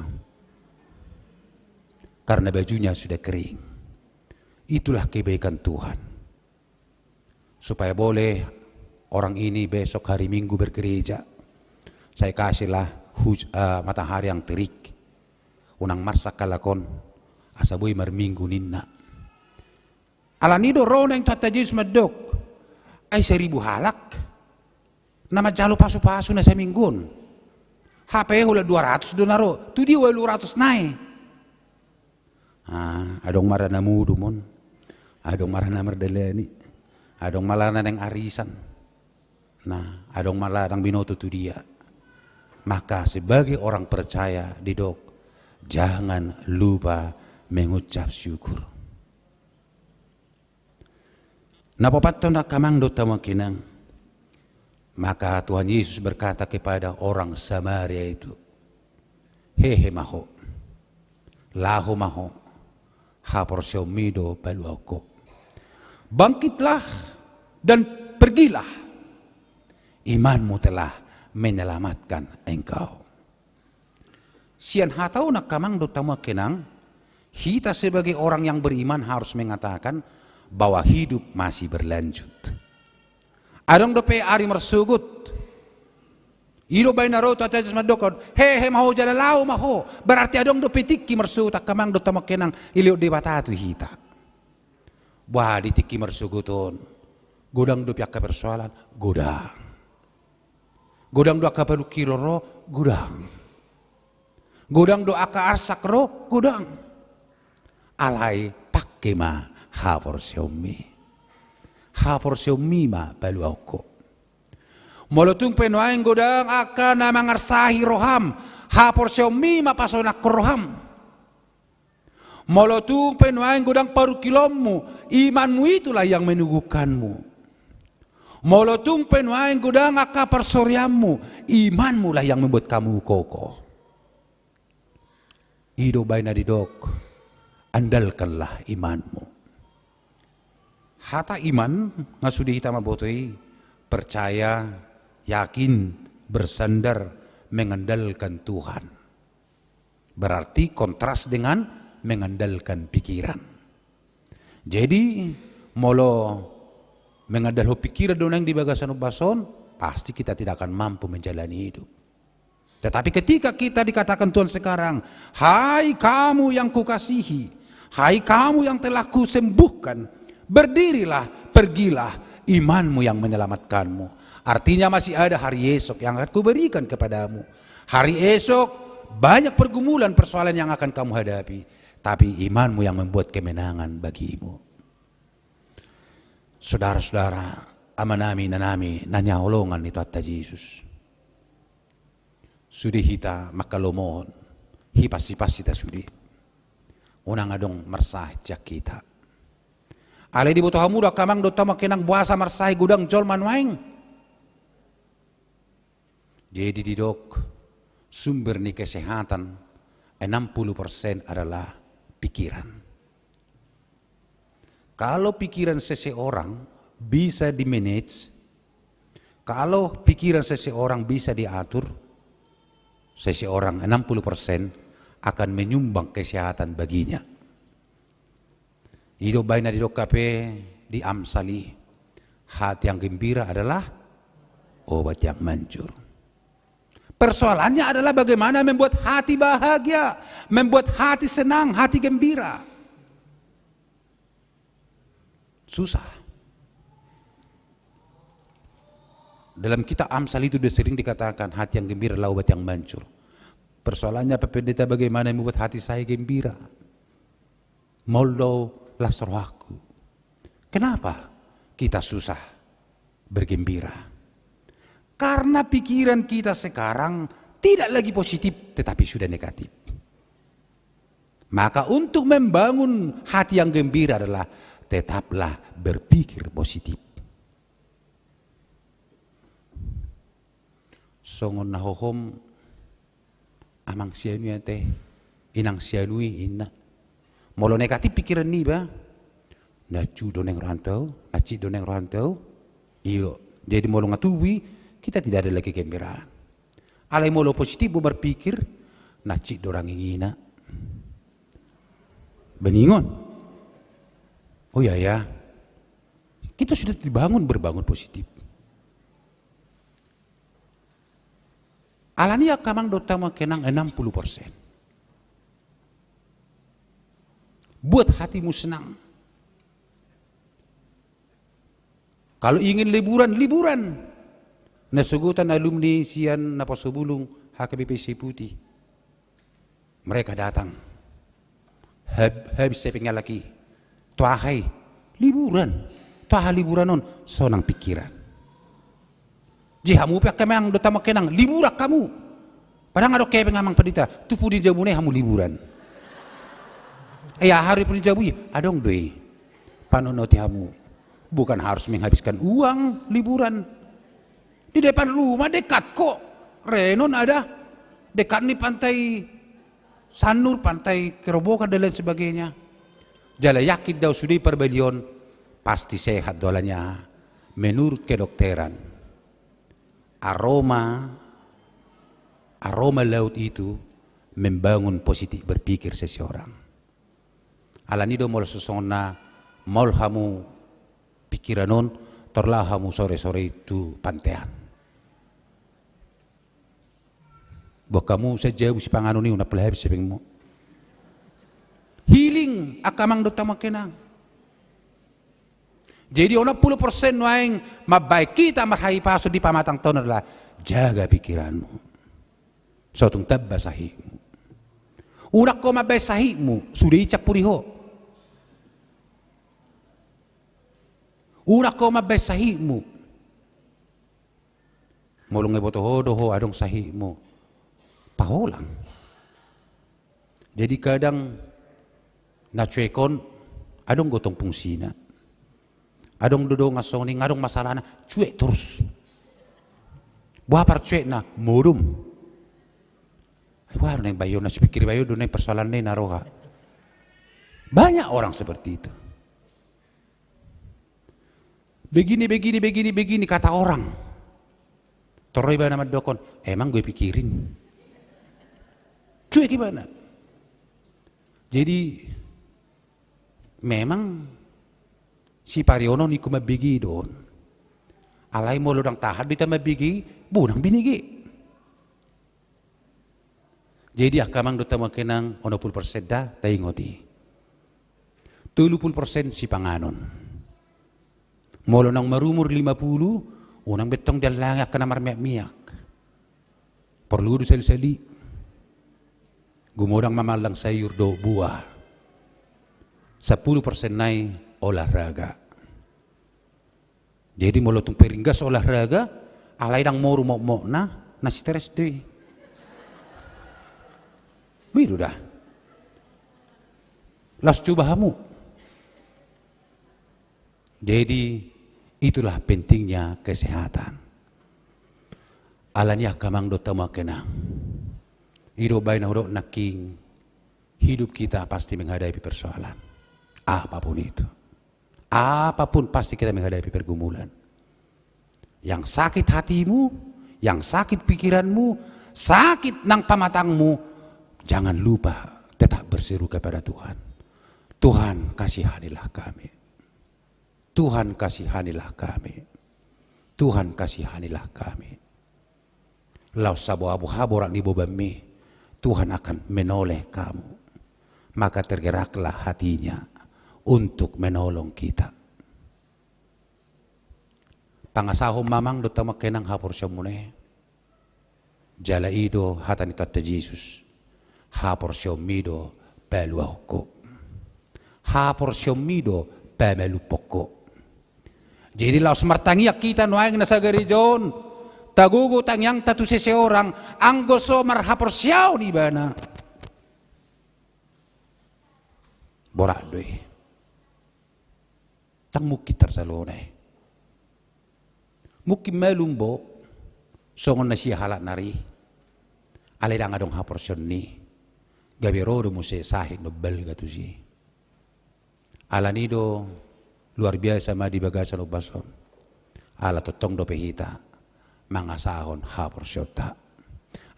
Karena bajunya sudah kering. Itulah kebaikan Tuhan. Supaya boleh orang ini besok hari Minggu bergereja. Saya kasihlah huj-, eh, matahari yang terik. Unang marsak halak on, asa boi marminggu ninna. Alani do ro naeng tu Tuhan Jesus mandok, ai seribu halak na manjalo pasu-pasu na saminggu on. Hape holan dua ratus do na ro, tu dia ualu ratus nai? Ah, adong ma ra na modom on, adong ma ra na mardalani, adong ma ra na naeng arisan. Nah, adong ma ra na naeng binoto tu dia. Maka sebagai orang percaya didok, jangan lupa mengucap syukur. Na paopathon angka amang dohot hamu angka inang. Maka Tuhan Yesus berkata kepada orang Samaria itu, hehe ma ho, laho ma ho, haporseaonmi do paluahon ho. Bangkitlah dan pergilah, imanmu telah menyelamatkan engkau. Sian hata on angka amang dohot hamu angka inang, hita sebagai orang yang beriman harus mengatakan bahwa hidup masih berlanjut. Adong dope ari marsogot. I do umbahen na ro Tuhan Jesus mandokhon, hehe ma ho jala laho ma ho. Berarti adong dope tingki marsogot angka amang dohot hamu angka inang dilehon Debata tu hita. Bah, di tingki marsogot on, godang dope angka persoalan? Godang. Godang do angka parungkilon ro? Godang. Godang do angka arsak ro? Godang. Alai pangke ma haporseaonmi. Haporseaonmi ma paluahon ho. Molo tung pe nuaeng godang angka na mangarsahi roham, haporseaonmi ma pasonanghon roham. Molo tung pe nuaeng godang parungkilonmu, imanmu itulah yang meneguhkanmu. Molo tung pe nuaeng godang angka parsorianmu, imanmulah yang membuat kamu kokoh. I do umbahen na didok, andalkanlah imanmu. Hata iman, nga sude hita mamboto i, percaya, yakin, bersandar, mengandalkan Tuhan. Berarti kontras dengan mengandalkan pikiran. Jadi, molo mengandalhon pikiran do naeng di bagasan ombas on, pasti kita tidak akan mampu menjalani hidup. Tetapi ketika kita dikatakan Tuhan sekarang, hai kamu yang kukasihi, hai kamu yang telah kusembuhkan, berdirilah, pergilah, imanmu yang menyelamatkanmu. Artinya masih ada hari esok yang akan kuberikan kepadamu. Hari esok banyak pergumulan, persoalan yang akan kamu hadapi. tapi imanmu yang membuat kemenangan bagimu. Saudara-saudara, amanami, inanami, na hinaholongan ni Tuhanta Jesus. Sude hita mangkalomohon, hipas-hipas hita sude. Unang adong marsahit sian hita. Alai diboto hamu do angka amang dohot hamu angka inang boasa marsahit godang jolma nuaeng? Jadi didok, sumber ni kesehatan enam puluh persen adalah pikiran. Kalau pikiran seseorang bisa di-manage, kalau pikiran seseorang bisa diatur, seseorang enam puluh persen akan menyumbang kesehatan baginya. I do umbahen na didok hape di Amsal i, hati yang gembira adalah obat yang manjur. Persoalannya adalah bagaimana membuat hati bahagia, membuat hati senang, hati gembira. Susah. Dalam kitab Amsal itu sudah sering dikatakan, hati yang gembira adalah obat yang manjur. Persoalannya, Pak Pendeta, bagaimana membuat hati saya gembira? Maol do las rohangku. Kenapa kita susah bergembira? Karena pikiran kita sekarang tidak lagi positif, tetapi sudah negatif. Maka untuk membangun hati yang gembira adalah tetaplah berpikir positif. Songon na hohom, amang sianu i ate, inang sianu i, inna. Molo negatif pikiran niba, na jut do naeng rohanta, na cik do naeng rohanta. Ilo. Jadi molo nga tubu i, kita tidak ada lagi gembiraan. Alai molo positif bo marpikir, na cik do rangingina. Beningon. Oh iya ya. Kita sudah dibangun, berbangun positif. Alani angka amang dohot hamu angka inang, enam puluh persen. Buat hatimu senang. Kalau ingin liburan, liburan. Na sogotan alumni sian Naposo Bulung, H K B P Pasir Putih. Mereka datang. Hab-, habis hepeng ni halak i. Tu aha i? Liburan. Tu aha liburan on? Sonang pikiran. Jadi hamu pe angka amang dohot hamu angka inang, liburan hamu. Padahal nga adong hepeng, amang pendeta, tu pudi jabu nai hamu liburan. Ia aha do i pudi jabu i? Adong do i. Panonoti hamu. Bukan harus menghabiskan uang liburan. Di depan rumah, dekat kok. Renon ada. Dekat ni Pantai Sanur, Pantai Kerobokan, dan lain sebagainya. Jala yakin do au sude i parbalion, pasti sehat do alani aha. Menurut kedokteran, aroma, aroma laut itu membangun positif berpikir seseorang. Alani do molo songon na maol hamu pikiran on, tor laho hamu sore-sore i tu pantean. Buat hamu sian jabu sipanganon i, unang pola habis hepengmu. Healing angka amang dohot hamu angka inang. Jadi onom pulu persen nuaeng mambahen hita marhahipason di pamatangta on adalah jaga pikiranmu. Sotung tamba sahitmu. Unang ho mambahen sahitmu sude i campuri ho. Unang ho mambahen sahitmu. Molo nga diboto ho do ho adong sahitmu, paholang. Jadi kadang na cuek on adong gotong fungsina. Adong do dongan songon i, nga adong masalahna, cuek torus. Boha parcuekna? Modom. Ai boha do naeng baheonna, sipikir baheon do naeng persoalanna i na roha. Banyak orang seperti itu. Begini, begini, begini, begini, kata orang. Tor ro ibana mandokhon, emang gue pikirin. Cuek ibana. Jadi, memang sipariononku mambege do on. Alai molo ndang tahan do hita mambege, unang binege. Jadi angka amang dohot hamu angka inang, onom pulu persen da taingot i. Tolu pulu persen sipanganon. Molo naung marumur lima pulu, unang be tong diallangi angka na marmiak-miak. Porlu do sali-sali. Gumodang ma mangallang sayur dohot buah. Sampulu persen nai olahraga. Jadi molo tung pe ringgas olahraga, alai ndang moru mokmokna, na stres do i. Boi do da. Laos coba hamu. Jadi itulah pentingnya kesehatan. Alani i angka amang dohot hamu angka inang, i do baen na hudok nangkin, hidup kita pasti menghadapi persoalan. Apapun itu. Apapun pasti kita menghadapi pergumulan. Yang sakit hatimu, yang sakit pikiranmu, sakit nang pamatangmu, jangan lupa tetap berseru kepada Tuhan. Tuhan, kasihanilah kami. Tuhan, kasihanilah kami. Tuhan, kasihanilah kami. Laos saboa boha borat ni bobanmi, Tuhan akan menoleh kamu. Maka tergeraklah hatinya untuk menolong kita. Pangasahon ma amang dohot hamu angka inang haporseaonmuna i. Jala i do hata ni Tuhanta Jesus. Haporseaonmi do paluahon ho. Haporseaonmi do pamalumhon ho. Jadi laos martangiang hita nuaeng na sagareja on, tagogo tangiangta tu sese orang, anggo so marhaporseaon ibana. Borat do i. Ndang mungkin tarsalona i. Mungkin malum bo, songon na sian halak nari. Alai ndang adong haporseaon ni, gabe ro do muse sahit dohot balga tusi. Alani do luar biasa ma di bagasan ombas on. Ala tongtong dope hita mangasahon haporseaonta.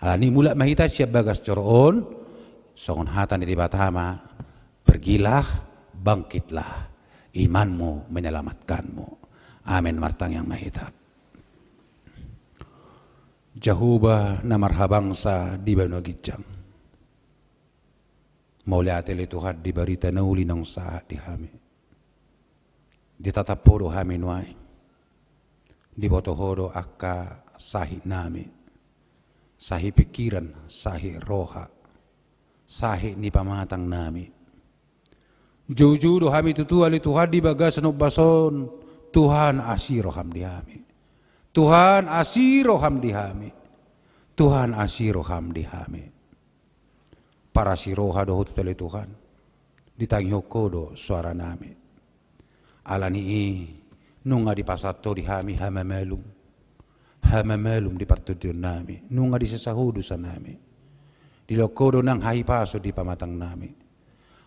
Alani mulak ma hita sian bagas joro on, songon hata ni Debata ma, pergilah, bangkitlah, imanmu menyelamatkanmu. Amen, martangiang ma hita. Jahowa na marhabangsa di banua ginjang. Mauliate ale Tuhan di barita na uli naung sahat di hami. Ditatap ho do hami nuaeng. Diboto ho do angka sahit nami. Sahit pikiran, sahit roha. Sahit ni pamatang nami. Joujou do hami tutu ale Tuhan di bagasan ombas on. Tuhan, asi roham di hami. Tuhan, asi roham di hami. Tuhan, asi roham di hami. Parasi roha do ho tutu ale Tuhan. Ditangihon ho do soara nami. Alani i nunga dipasahat ho di hami hamamalum. Hamamalum di partondion nami. Nunga disesa ho dosa nami. Dilehon ho do nang hahipason di pamatang nami.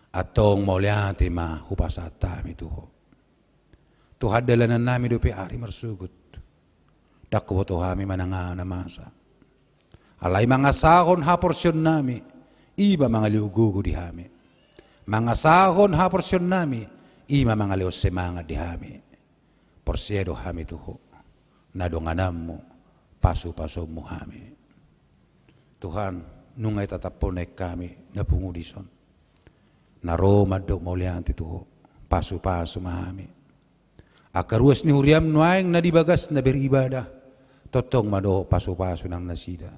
Antong mauliate ma hupasahat hami tu ho. Tuhan, dalanan nami dope ari marsogot. Ndang huboto hami manang aha na masa. Alai mangasahon haporseaon nami, i ma mangalehon gogo di hami. Mangasahon haporseaon nami, i ma mangalehon semangat di hami. Porsea do hami tu ho. Na dongananmu, pasupasuonmu hami. Tuhan, nunga ditatap ho nuaeng hami na pungu dison. Na ro mandok mauliate tu ho, pasupasu ma hami. Angka ruas ni huriam nuaeng na di bagas na beribadah, tongtong ma dohot pasupasu nang nasida.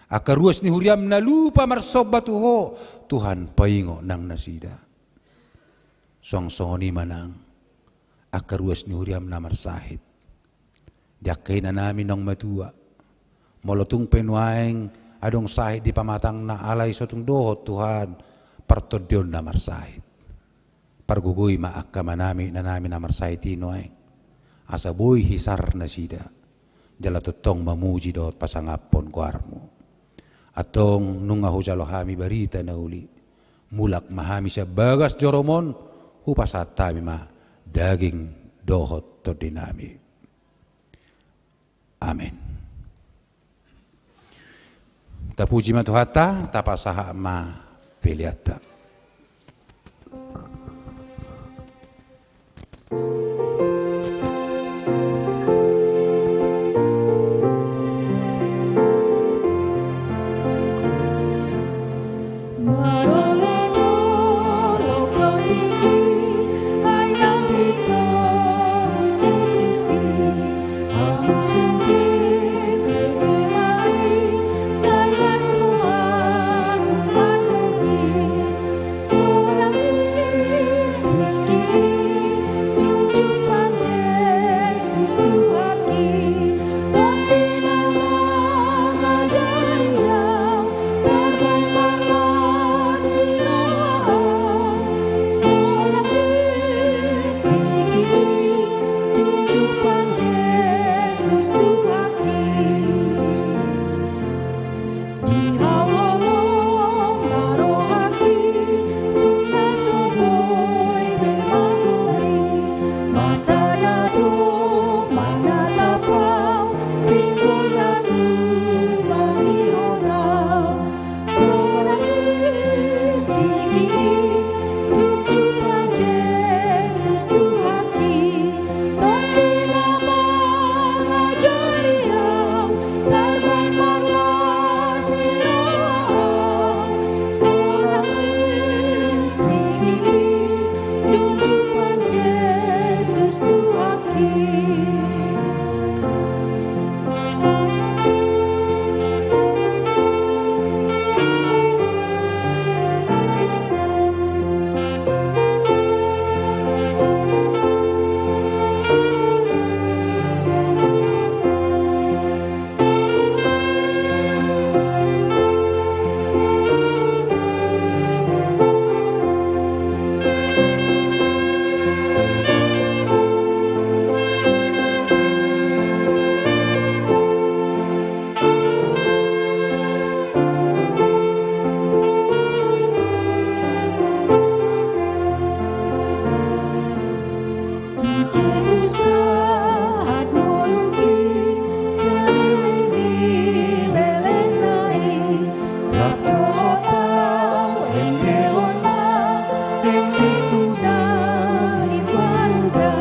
Angka ruas ni huriam na lupa marsomba tu ho, Tuhan, paingot nang nasida. Suang songon i ma nang angka ruas ni huriam na marsahit. Di angka ina nami naung matua. Molo tung pe nuaeng adong sahit di pamatangna, alai so tung dohot Tuhan partondion na marsahit. Pargogoi ma angka ama nami, ina nami na marsahit i nuaeng. Asa boi hisar nasida. Jala tongtong mamuji dohot pasangaphon goarmu. Antong nunga hujalo hami barita na uli. Mulak ma hami sian bagas jorom on, hupasahat hami ma daging dohot tondi nami. Amen. Tapuji ma Tuhanta, tapasahat ma peleanta. Jesus sahat ngolungki, saleleng ni lelengna i, rap dohot au endehon ma, endehonku na imbaru da.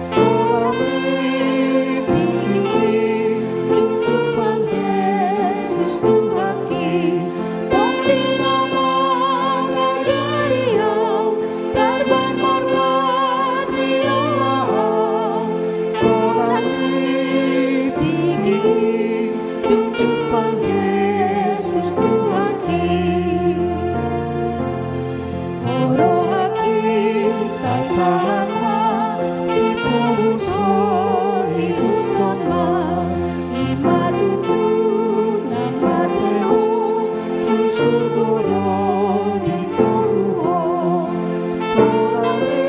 Solang ni tingki i, dung jumpang Jesus Tuhanki, Tondi na mangajari au, tarban marlas ni roha au. Solang ni tingki i, dung jumpang Jesus Tuhanki. O rohangki, sai pahan ma, sipupus ho ihuthon ma, i ma tutu na mate ho, tu surgo do ditogu ho. Solang ni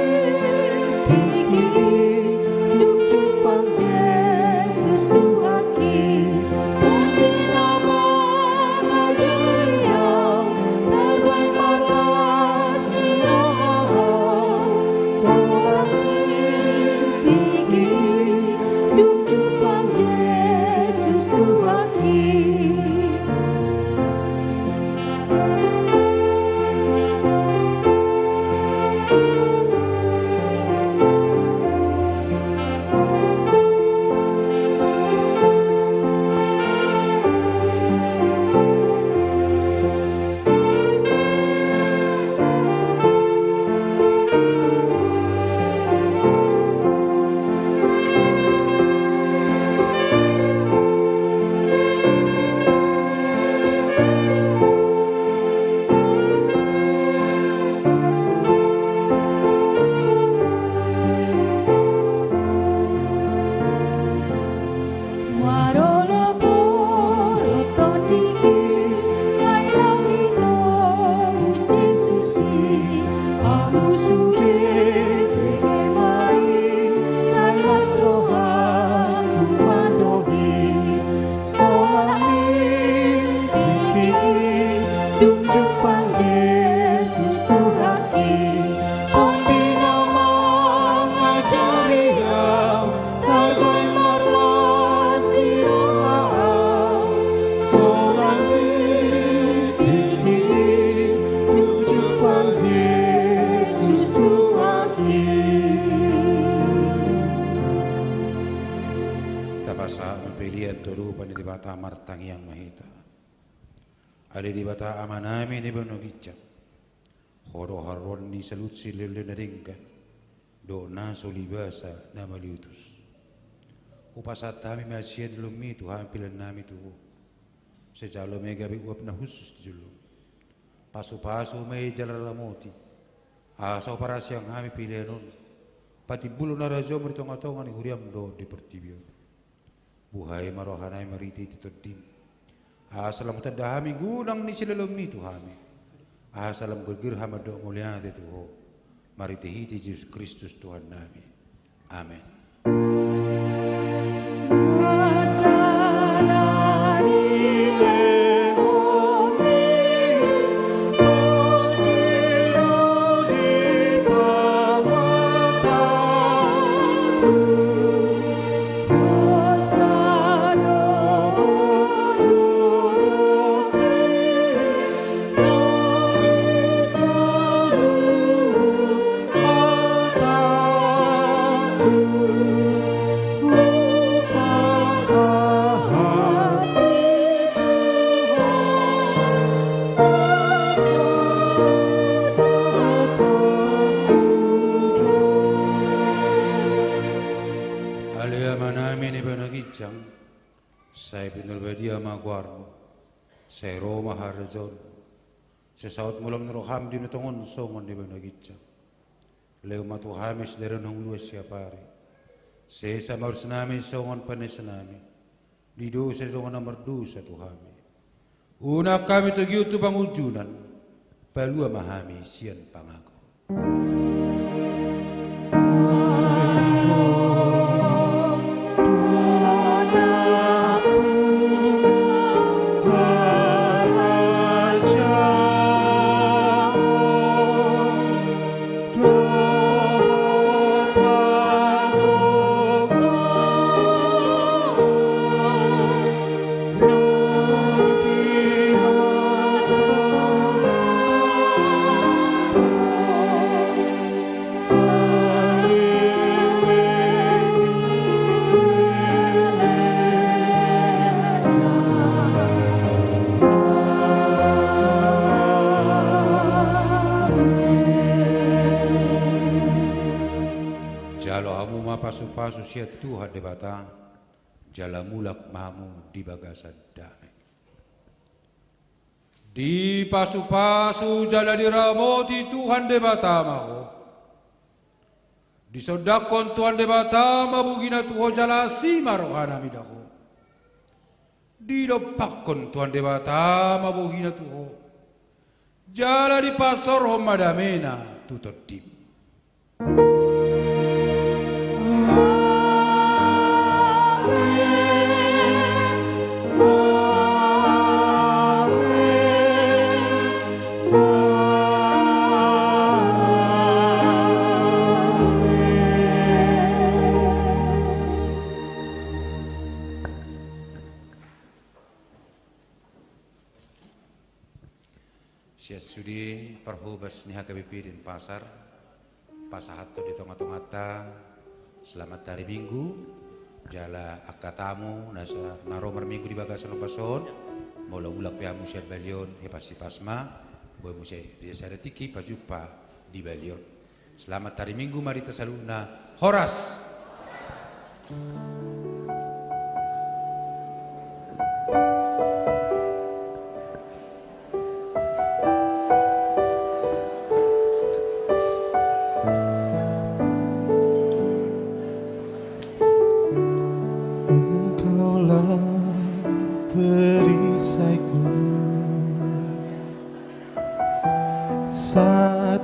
tingki i, dung jumpang Jesus Tuhanki, Tondi na mangajari au, tarban marlas ni roha au. Solang ni tingki i, dung jumpang Jesus Tuhanki. Marolopolop tondingki, ai naung ditobus Jesus i, hamu sude bege ma i, sai las rohangku mandok i. Solang ni tingki i, dung jumpang Jesus Tuhanki, Tondi na mangajari au, tarban marlas ni roha au. Solang ni tingki i, dung jumpang Jesus Tuhanki. Tapasahat ma pelean tu adopan ni Debata, martangiang ma hita. Ale Debata Amanami na di banua ginjang, Ho do haroroan ni saluhut silehonlehon na denggan dohot na so ulibasa na mauliutus. Hupasahat hami ma sian joloMi tu hami pelean nami tu Ho. Sai jalo ma i gabe uap na hushus di joloMi. Pasupasu ma i jala ramoti, asa huparasiang hami pelean on patimbulhon harajaonMu di tongatonga ni huriaM dohot di portibi on. Buhai ma rohanami marhitehite TondiM, asa lam hutanda hami gunang ni silehonlehonMi tu hami, asa lam gerger hami mandok mauliate tu Ho, marhitehite Jesus Kristus Tuhannami. Amen. Ale Amanami na di banua ginjang, sai pinarbadia ma goarMu, sai ro ma harajaonMu, sai saut ma ulaon ni rohaM di na tongon songon na di banua ginjang. Lehon ma tu hami sadari on hangoluan siapari. Sesa ma urusi nami songon panesanami di dosa ni dongan na mardosa tu hami. Unang hami togihon tu pangunjunan, palua ma hami sian pangago. Jalo hamu ma pasupasu sian Tuhan Debata, jala mulak ma hamu di bagasan dame. Dipasupasu jala diramoti Tuhan Debata ma ho. Disondangkon Tuhan Debata ma bogina tu ho jala asi ma rohana mida ho. Didompakkon Tuhan Debata ma bogina tu ho. Jala dipasaorhon ma damena tu tondim. Sian sude parhobas ni H K B P Denpasar, pasahathon di tongatonganta selamat hari Minggu, jala angka tamu na sa-, na ro marminggu di bagasan ombas on, molo mulak pe hamu sian balion, hipas-hipas ma, boi muse di sada tingki pajumpa di balion. Selamat hari Minggu ma di hita saluhutna. Horas. Engkaulah perisaiku saat